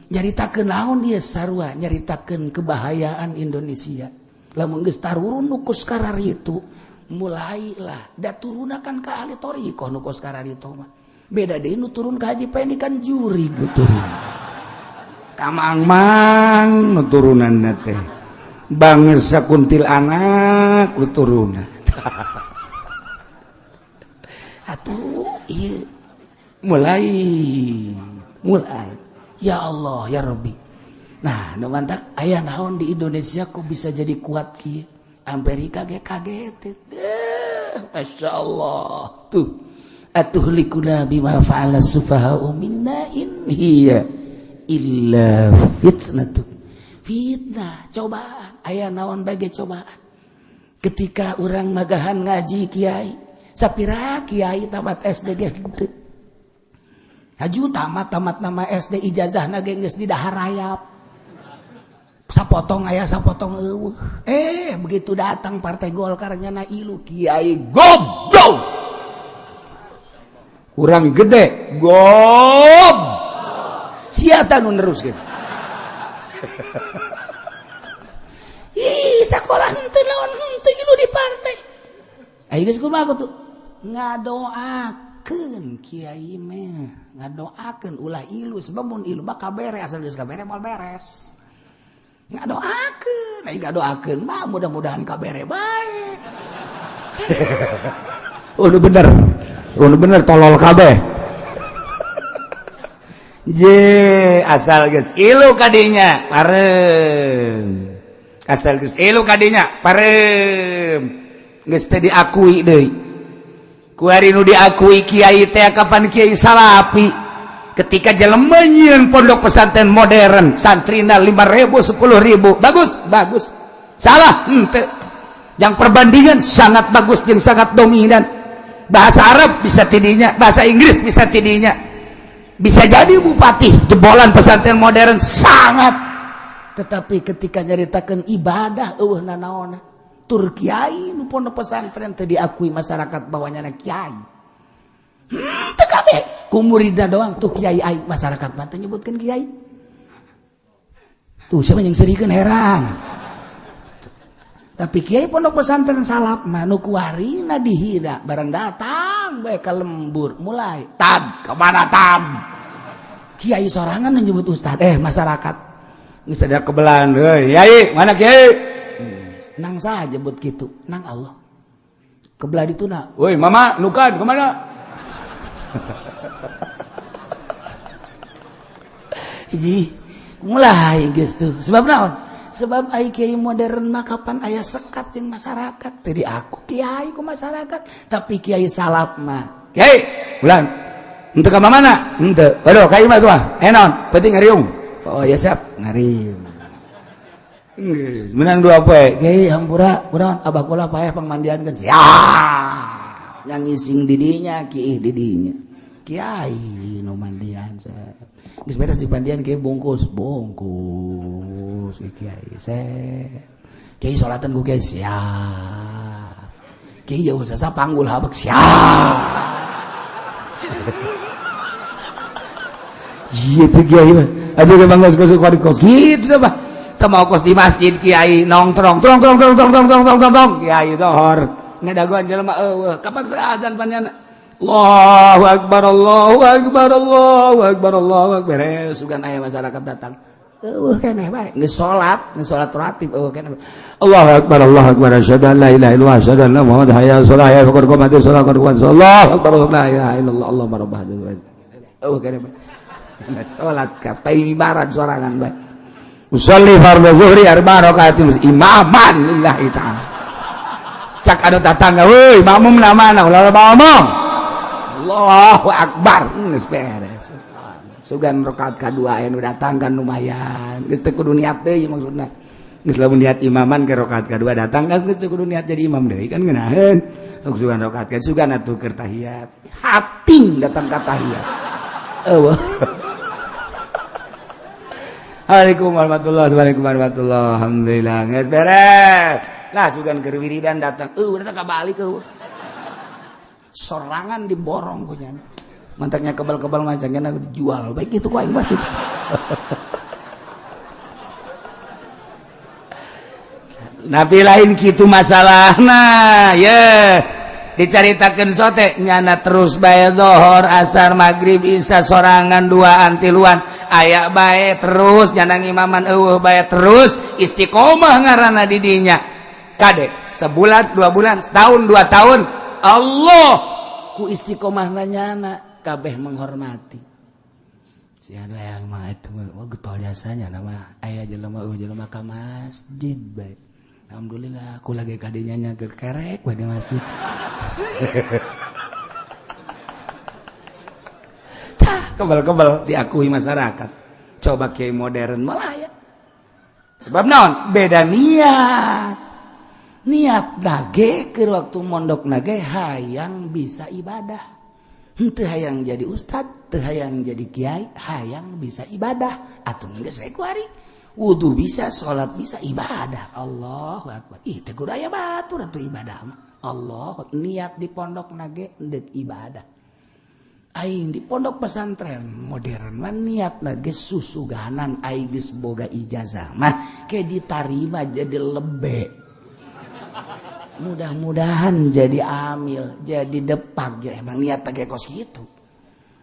Nyaritakeun naon ieu sarua? Nyaritakeun kebahayaan Indonesia. Lamun geus tarurun nu kos kararitu, mulailah da turunakan ka ahli thoriqoh nu kos kararitu mah. Beda deui nu turun ka Haji Pendi kan juri nu turun. Ka Mang-mang nu turunanna teh. Bangsa kuntil anak nu turunan. Atuh ieu mulai mulai ya Allah ya Rabbi. Nah, nu mantak aya naon di Indonesia kok bisa jadi kuat kieu? Amerika ge kaget. Masya Allah. Tuh. Atuhlikuna bima fa'ala sufaha'u minna in hiya illa fitnatu. Fitnah, cobaan. Aya naon bage cobaan. Ketika orang magahan ngaji kiai, sapira kiai tamat SD ge henteu. Haju tamat nama SD ijazahna ge geus didahar rayap. Sapotong aya sapotong eueuh. Begitu datang Partai Golkar nyana ilu kiai goblok. Kurang gede gob. Sia nu neruskeun. Ih, sakola henteu naon henteu ilu di partai. Ayo geus kumaha tuh? Ngadoakeun kiai mah, ngadoakeun ulah ilu sebab mun ilu mah kabere asal geus kabere moal beres. Ngadoakeun, ai ngadoakeun mah mudah-mudahan kabere bae. Oh, nu bener. Oh, nu bener tolol kabeh. Je, asal geus ilu kadinya parem. Asal geus ilu kadinya parem. Geus teu diakui deui. Kuari nu diakui kiai teh kapan kiai salapi. Ketika jelema nyieun pondok pesantren modern, santrina 5.000 10.000, bagus, bagus. Salah, henteu. Yang perbandingan sangat bagus jeung sangat dominan. Bahasa Arab bisa tidinya, bahasa Inggris bisa tidinya. Bisa jadi bupati jebolan pesantren modern sangat. Tetapi ketika nyaritakeun ibadah eueuh nanaona. Tur kiai nu pondok pesantren teu diakui masyarakat bahwa nyana kiai. Teu kabeh ku muridna doang tuh kiai aing masyarakat mah teu nyebutkeun kiai. Tuh siapa yang serikeun heran. Tapi kiai pondok pesantren salaf mah nu kuarina dihina barang datang bae ka lembur mulai tad kemana tad. Kiai sorangan nyebut ustad masyarakat geus ada kebelan euy kiai mana kiai nang saha jebut kitu nang Allah kebelah dituna woi mama nukan kemana. Hiji mulai geus tuh sebab naon sebab ai kiai modern mah kapan aya sekat jeung masyarakat teu diaku kiai ku masyarakat tapi kiai salaf mah kiai ulang henteu ka mana henteu aduh ka imah tuh naon penting ngariung oh ya siap ngariung menang dua poe kiai hampura kunaon abah kula paeh pangmandiankeun siap yang ngising didinya kiih didinya kiai nu mandian geus beres dipandian kiai bungkus bungkus kiai sep kiai salatan ku kiai siap kiai jauh sasa panggul habek siap. Gitu kiai mah aduh ge bangga kos kos kitu teh mah teu mau kos di masjid kiai nongtrong trong trong trong trong trong trong trong trong kiai zohor ngadagoan jelema eueuh kapan azan panjana Allahu akbar Allahu akbar Allahu akbar Allahu akbar beres sugan aya masyarakat datang eueuh keneh bae geus salat ratib eueuh keneh Allahu akbar Allahu akbar asyhadu an la ilaha illallah asyhadu anna muhammadan hayya 'alas shalah hayya qad qamatis shalah qad qamatis Allahu akbar la ilaha illallah Allahumma rabb hadzal bait eueuh keneh bae salat ka paimibaran sorangan bae usolli fardhu zuhri arba rakaatin imaman lillahi ta'ala cak anu tatangga weuy makmum na mana ulah ngomong Allahu akbar geus beres sugan rakaat kadua anu datang kan lumayan geus teu kudu niat deui maksudna geus lamun niat imaman ke rakaat kadua datang kan geus teu kudu niat jadi imam deui kan ngeunaheun sugan rakaat kan sugan atuh keur tahiyat hating datang ka tahiyat eueuh. Assalamualaikum warahmatullahi wabarakatuh. Alhamdulillah geus beres. Nah sugan keur wiridan datang datang ka balik eueuh. Sorangan diborong punya. Mantaknya kebal-kebal macamnya dijual. Baik itu ku aing wasit. Nabi lain kitu masalahna ye. Dicaritakeun sote nyana terus bae dohor asar maghrib isya sorangan duaan tiluan aya bae terus nyana ngimaman eueuh bae terus istiqomah ngaranna di dinya kadek sebulan 2 bulan setahun 2 tahun Allah ku istiqomah nyana kabeh menghormati. Si anu yang mah itu mah getol jasanya nama aya jelema eueuh jelema ka masjid bae. Alhamdulillah aku lagi kadinya nya keur kerek bae di masjid. Tah kebal-kebal diakui masyarakat. Coba kiai modern malah ya. Sebab naon? Beda niat. Niat nage keur waktu mondok nage hayang bisa ibadah. Henteu hayang jadi ustad, teu hayang jadi kiai, hayang bisa ibadah. Atuh geus we kuari. Wudu bisa, salat bisa, ibadah. Allahu akbar. Ih teu kudu aya batur atuh ibadah mah. Allah niat di pondok nage deuk ibadah. Aing di pondok pesantren modern mah niat nage susuganan aing geus boga ijazah mah ke ditarima jadi lebe. Mudah-mudahan jadi amil, jadi depak, ya emang niat pakai kos gitu.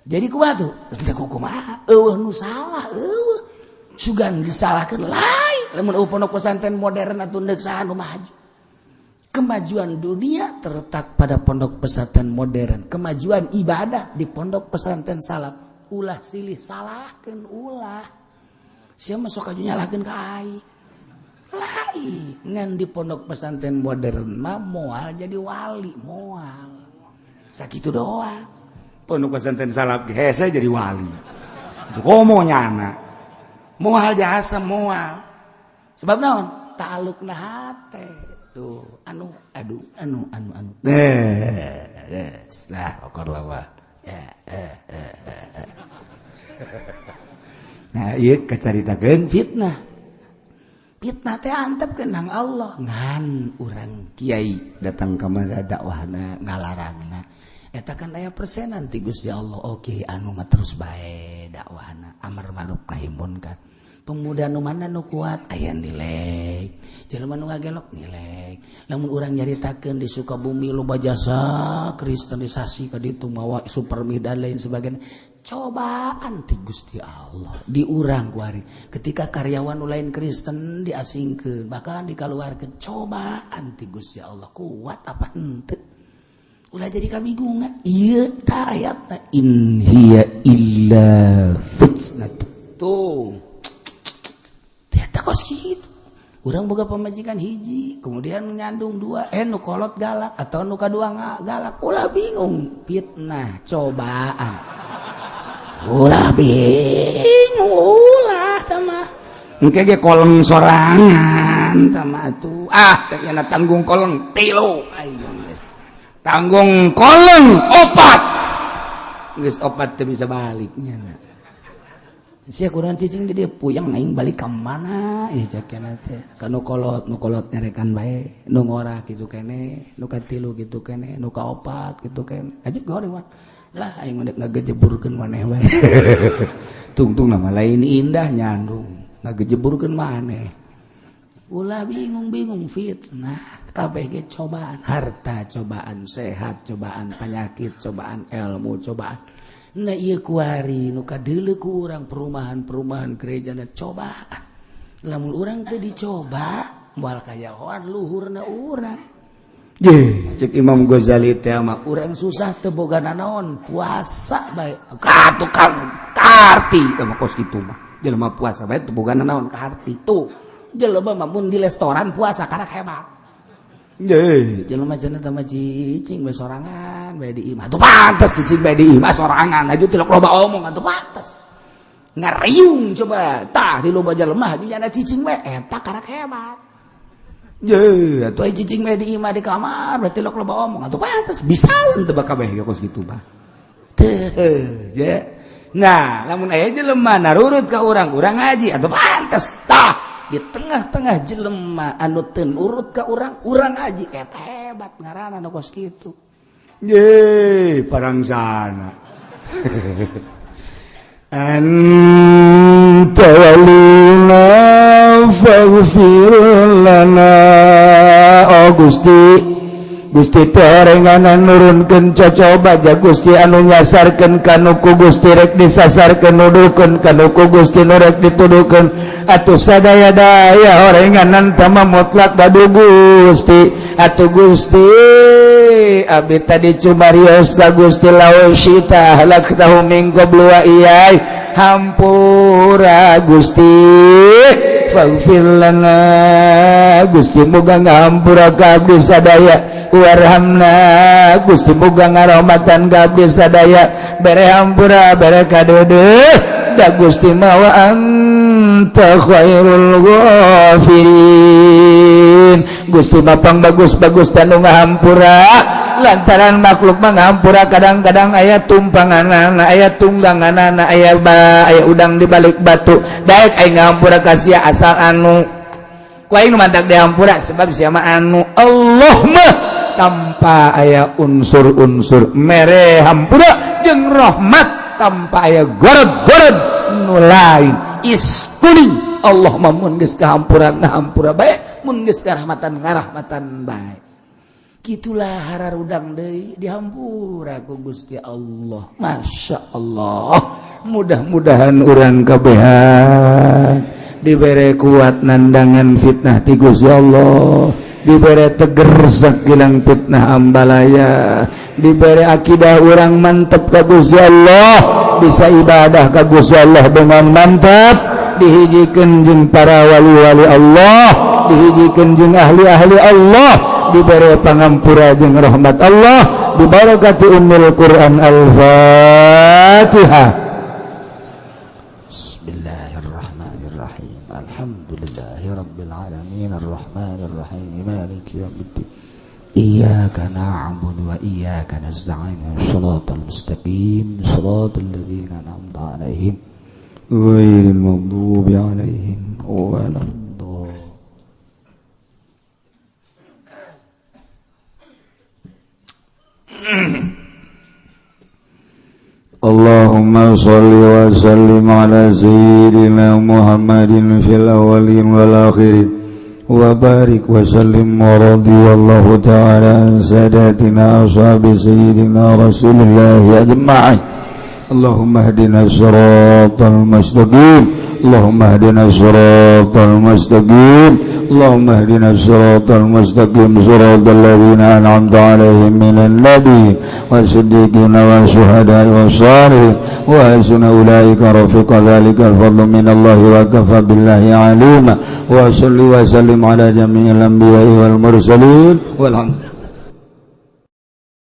Jadi kumaha tuh? Teu kumaha? Eueuh nu salah, eueuh. Sugan disalahkeun lain. Lamun eueuh pondok pesantren modern atuh deuk saha nu maju. Kemajuan dunia terletak pada pondok pesantren modern. Kemajuan ibadah di pondok pesantren salaf. Ulah silih salahkeun ulah. Sia mah sok aju nyalahkeun ka aing. Lain ngan di pondok pesantren modern mah moal jadi wali, moal. Sakitu doang. Pondok pesantren salaf ge hese jadi wali. Itu komo nyana. Moal jasa moal. Sebab naon? Ta'alluqna hate. Tuh, anu aduh anu anu anu. Lah okor lawa. Nah, ieu kacaritakeun fitnah. Fitnah teh antep kenang Allah ngan urang kiai datang ka mana dakwahna ngalarangna. Eta kan aya persenan ti Gusti Allah. Oke, anu mah terus bae dakwahna amar ma'ruf nahi munkar. Pemuda nu mana nu kuat aya nilai, jelema nu ngagelok nilai. Lamun urang nyaritakeun di Sukabumi loba jasa kristenisasi ka ditu mawa supermi dan lain sebagainya. Cobaan ti Gusti Allah di urang kuari ketika karyawan nu lain Kristen diasingkeun bahkan dikaluarkeun, cobaan ti Gusti Allah kuat apa henteu. Ulah jadi kabingungan ieu ta ayatna in hiya illa fitnah. Tuh ternyata kos kitu. Urang boga pamajikan hiji kemudian nyandung dua, nu kolot galak atau nu kadua galak, ulah bingung. Fitnah cobaan. Ulah bingung ulah tama engke ge koleng sorangan tama atuh. Ah teh nya tanggung koleng tilu aing geus tanggung koleng opat geus opat teu bisa balik nya. Sia kurang cicing di dia puyeng aing balik ka mana ieu cek nya teh. Ka nu kolot, nu kolot nyarekan bae, nu ngora kitu kene, nu katilu kitu kene, nu kaopat kitu kene. Aju goreng mah. Lah aing mah dek ngagejeburkeun maneh bae. Tungtung nama lain indah nyandung ngagejeburkeun maneh. Ulah bingung-bingung fitnah. Kabeh ge cobaan, harta cobaan, sehat cobaan, penyakit cobaan, ilmu cobaan. Nah ieu kuari nu kadeuleu ku urang perumahan-perumahan gereja na cobaan. Lamun urang teu dicoba moal kayahoan luhurna urang. Ye, cek Imam Ghazali teh mah urang susah teu boga nanaon, puasa bae. Ka tukang kaarti teh mah kos kitu mah. Jelema puasa bae teu boga nanaon kaarti tuh. Jelema mah mun di restoran puasa karak hebat. Ye, jelema cenah teh mah cicing bae sorangan bae di imah. Atuh pantes cicing bae di imah sorangan, aju tilok loba omong atuh pantes. Ngariung coba tah di loba jelema aju nyana cicing bae eta karak hebat. Ye, atuh aya cicing bae di imah di kamar berarti tilok loba omong atuh pantes bisa teu bakal bae kos kitu mah. Teu, je. Nah, lamun aya jelema narurut ka urang, urang ngaji atuh pantes tah. Di tengah-tengah jelema anu teu nurut ka urang, urang ngaji eta hebat ngaranna nu kos kitu. Ye, parangsana. Anta walina faghfir lana. Oh Gusti, Gusti teh nurunkeun cocoba ja Gusti anu nyasarkeun kanu ku Gusti rek disasarkeun nuduhkeun kanu ku Gusti nu rek dituduhkeun atuh sadaya-daya orenganan tama mutlak badu Gusti atuh Gusti Abdi tadi cumarios ka Gusti law syita ahlaktahum min qablu wa iyyai. Hampura Gusti, faghfir lana Gusti, muga ngahampura ka abdi sadaya. Warhamna Gusti, muga ngarahmatan ka abdi sadaya. Bere hampura, bere kadeudeuh, da Gusti mah wa anta khairul ghafirin. Gusti mah pang bagus-bagus tanu ngahampura, lantaran makhluk mah ngahampura kadang-kadang aya tumpanganana, aya tungganganana, aya ba, aya udang di balik batu. Daek aing ngahampura ka sia asal anu ku aing nu mantak dihampura sebab sia mah anu. Allah mah tanpa aya unsur-unsur mere hampura jeung rahmat, tanpa aya gorod-gorod nu lain iskuning. Allah mah mun geus kahampura ngahampura bae, mun geus karahmatan ngarahmatan bae. Gitulah hararudang deui dihampura ku Gusti Allah. Masya Allah, mudah-mudahan urang kabehan dibere kuat nandangan fitnah ti Gusti Allah, dibere teger sakilang fitnah ambalaya, dibere akidah urang mantep ka Gusti Allah, bisa ibadah ka Gusti Allah dengan mantap, dihijikeun jeung para wali-wali Allah, dihijikeun jeung ahli-ahli Allah, diberi pangampura jeung rahmat Allah, dibarakati ummul Quran. Al-Fatihah. Bismillahirrahmanirrahim. Alhamdulillahi rabbil alamin, arrahmanir rahim, maliki yaumiddin. Iyyaka na'budu wa iyyaka nasta'in. Shiratal mustaqim, shiratal ladzina an'amta 'alaihim, ghairil maghdubi 'alaihim waladdallin. Allahumma salli wa sallim ala sayyidina Muhammadin fil awwalin wal akhirin, wa barik wa sallim, wa radiyallahu ta'ala an sadatina ashabi sayyidina Rasulillah ajma'in. Allahumma hdina siratal mustaqim, Allahumma hdina siratal mustaqim, Allahumma hdina siratal mustaqim, siratal ladzina an'amta 'alaihim minan nabiyyin wasiddiqina wasyuhada'i wassalihin, wa hasuna ulaika rafiqa. Dzalikal fadlu minallahi wa kafa billahi 'alima. Wa salli wa sallim ala jami'il anbiya'i wal mursalin, walhamdulillah.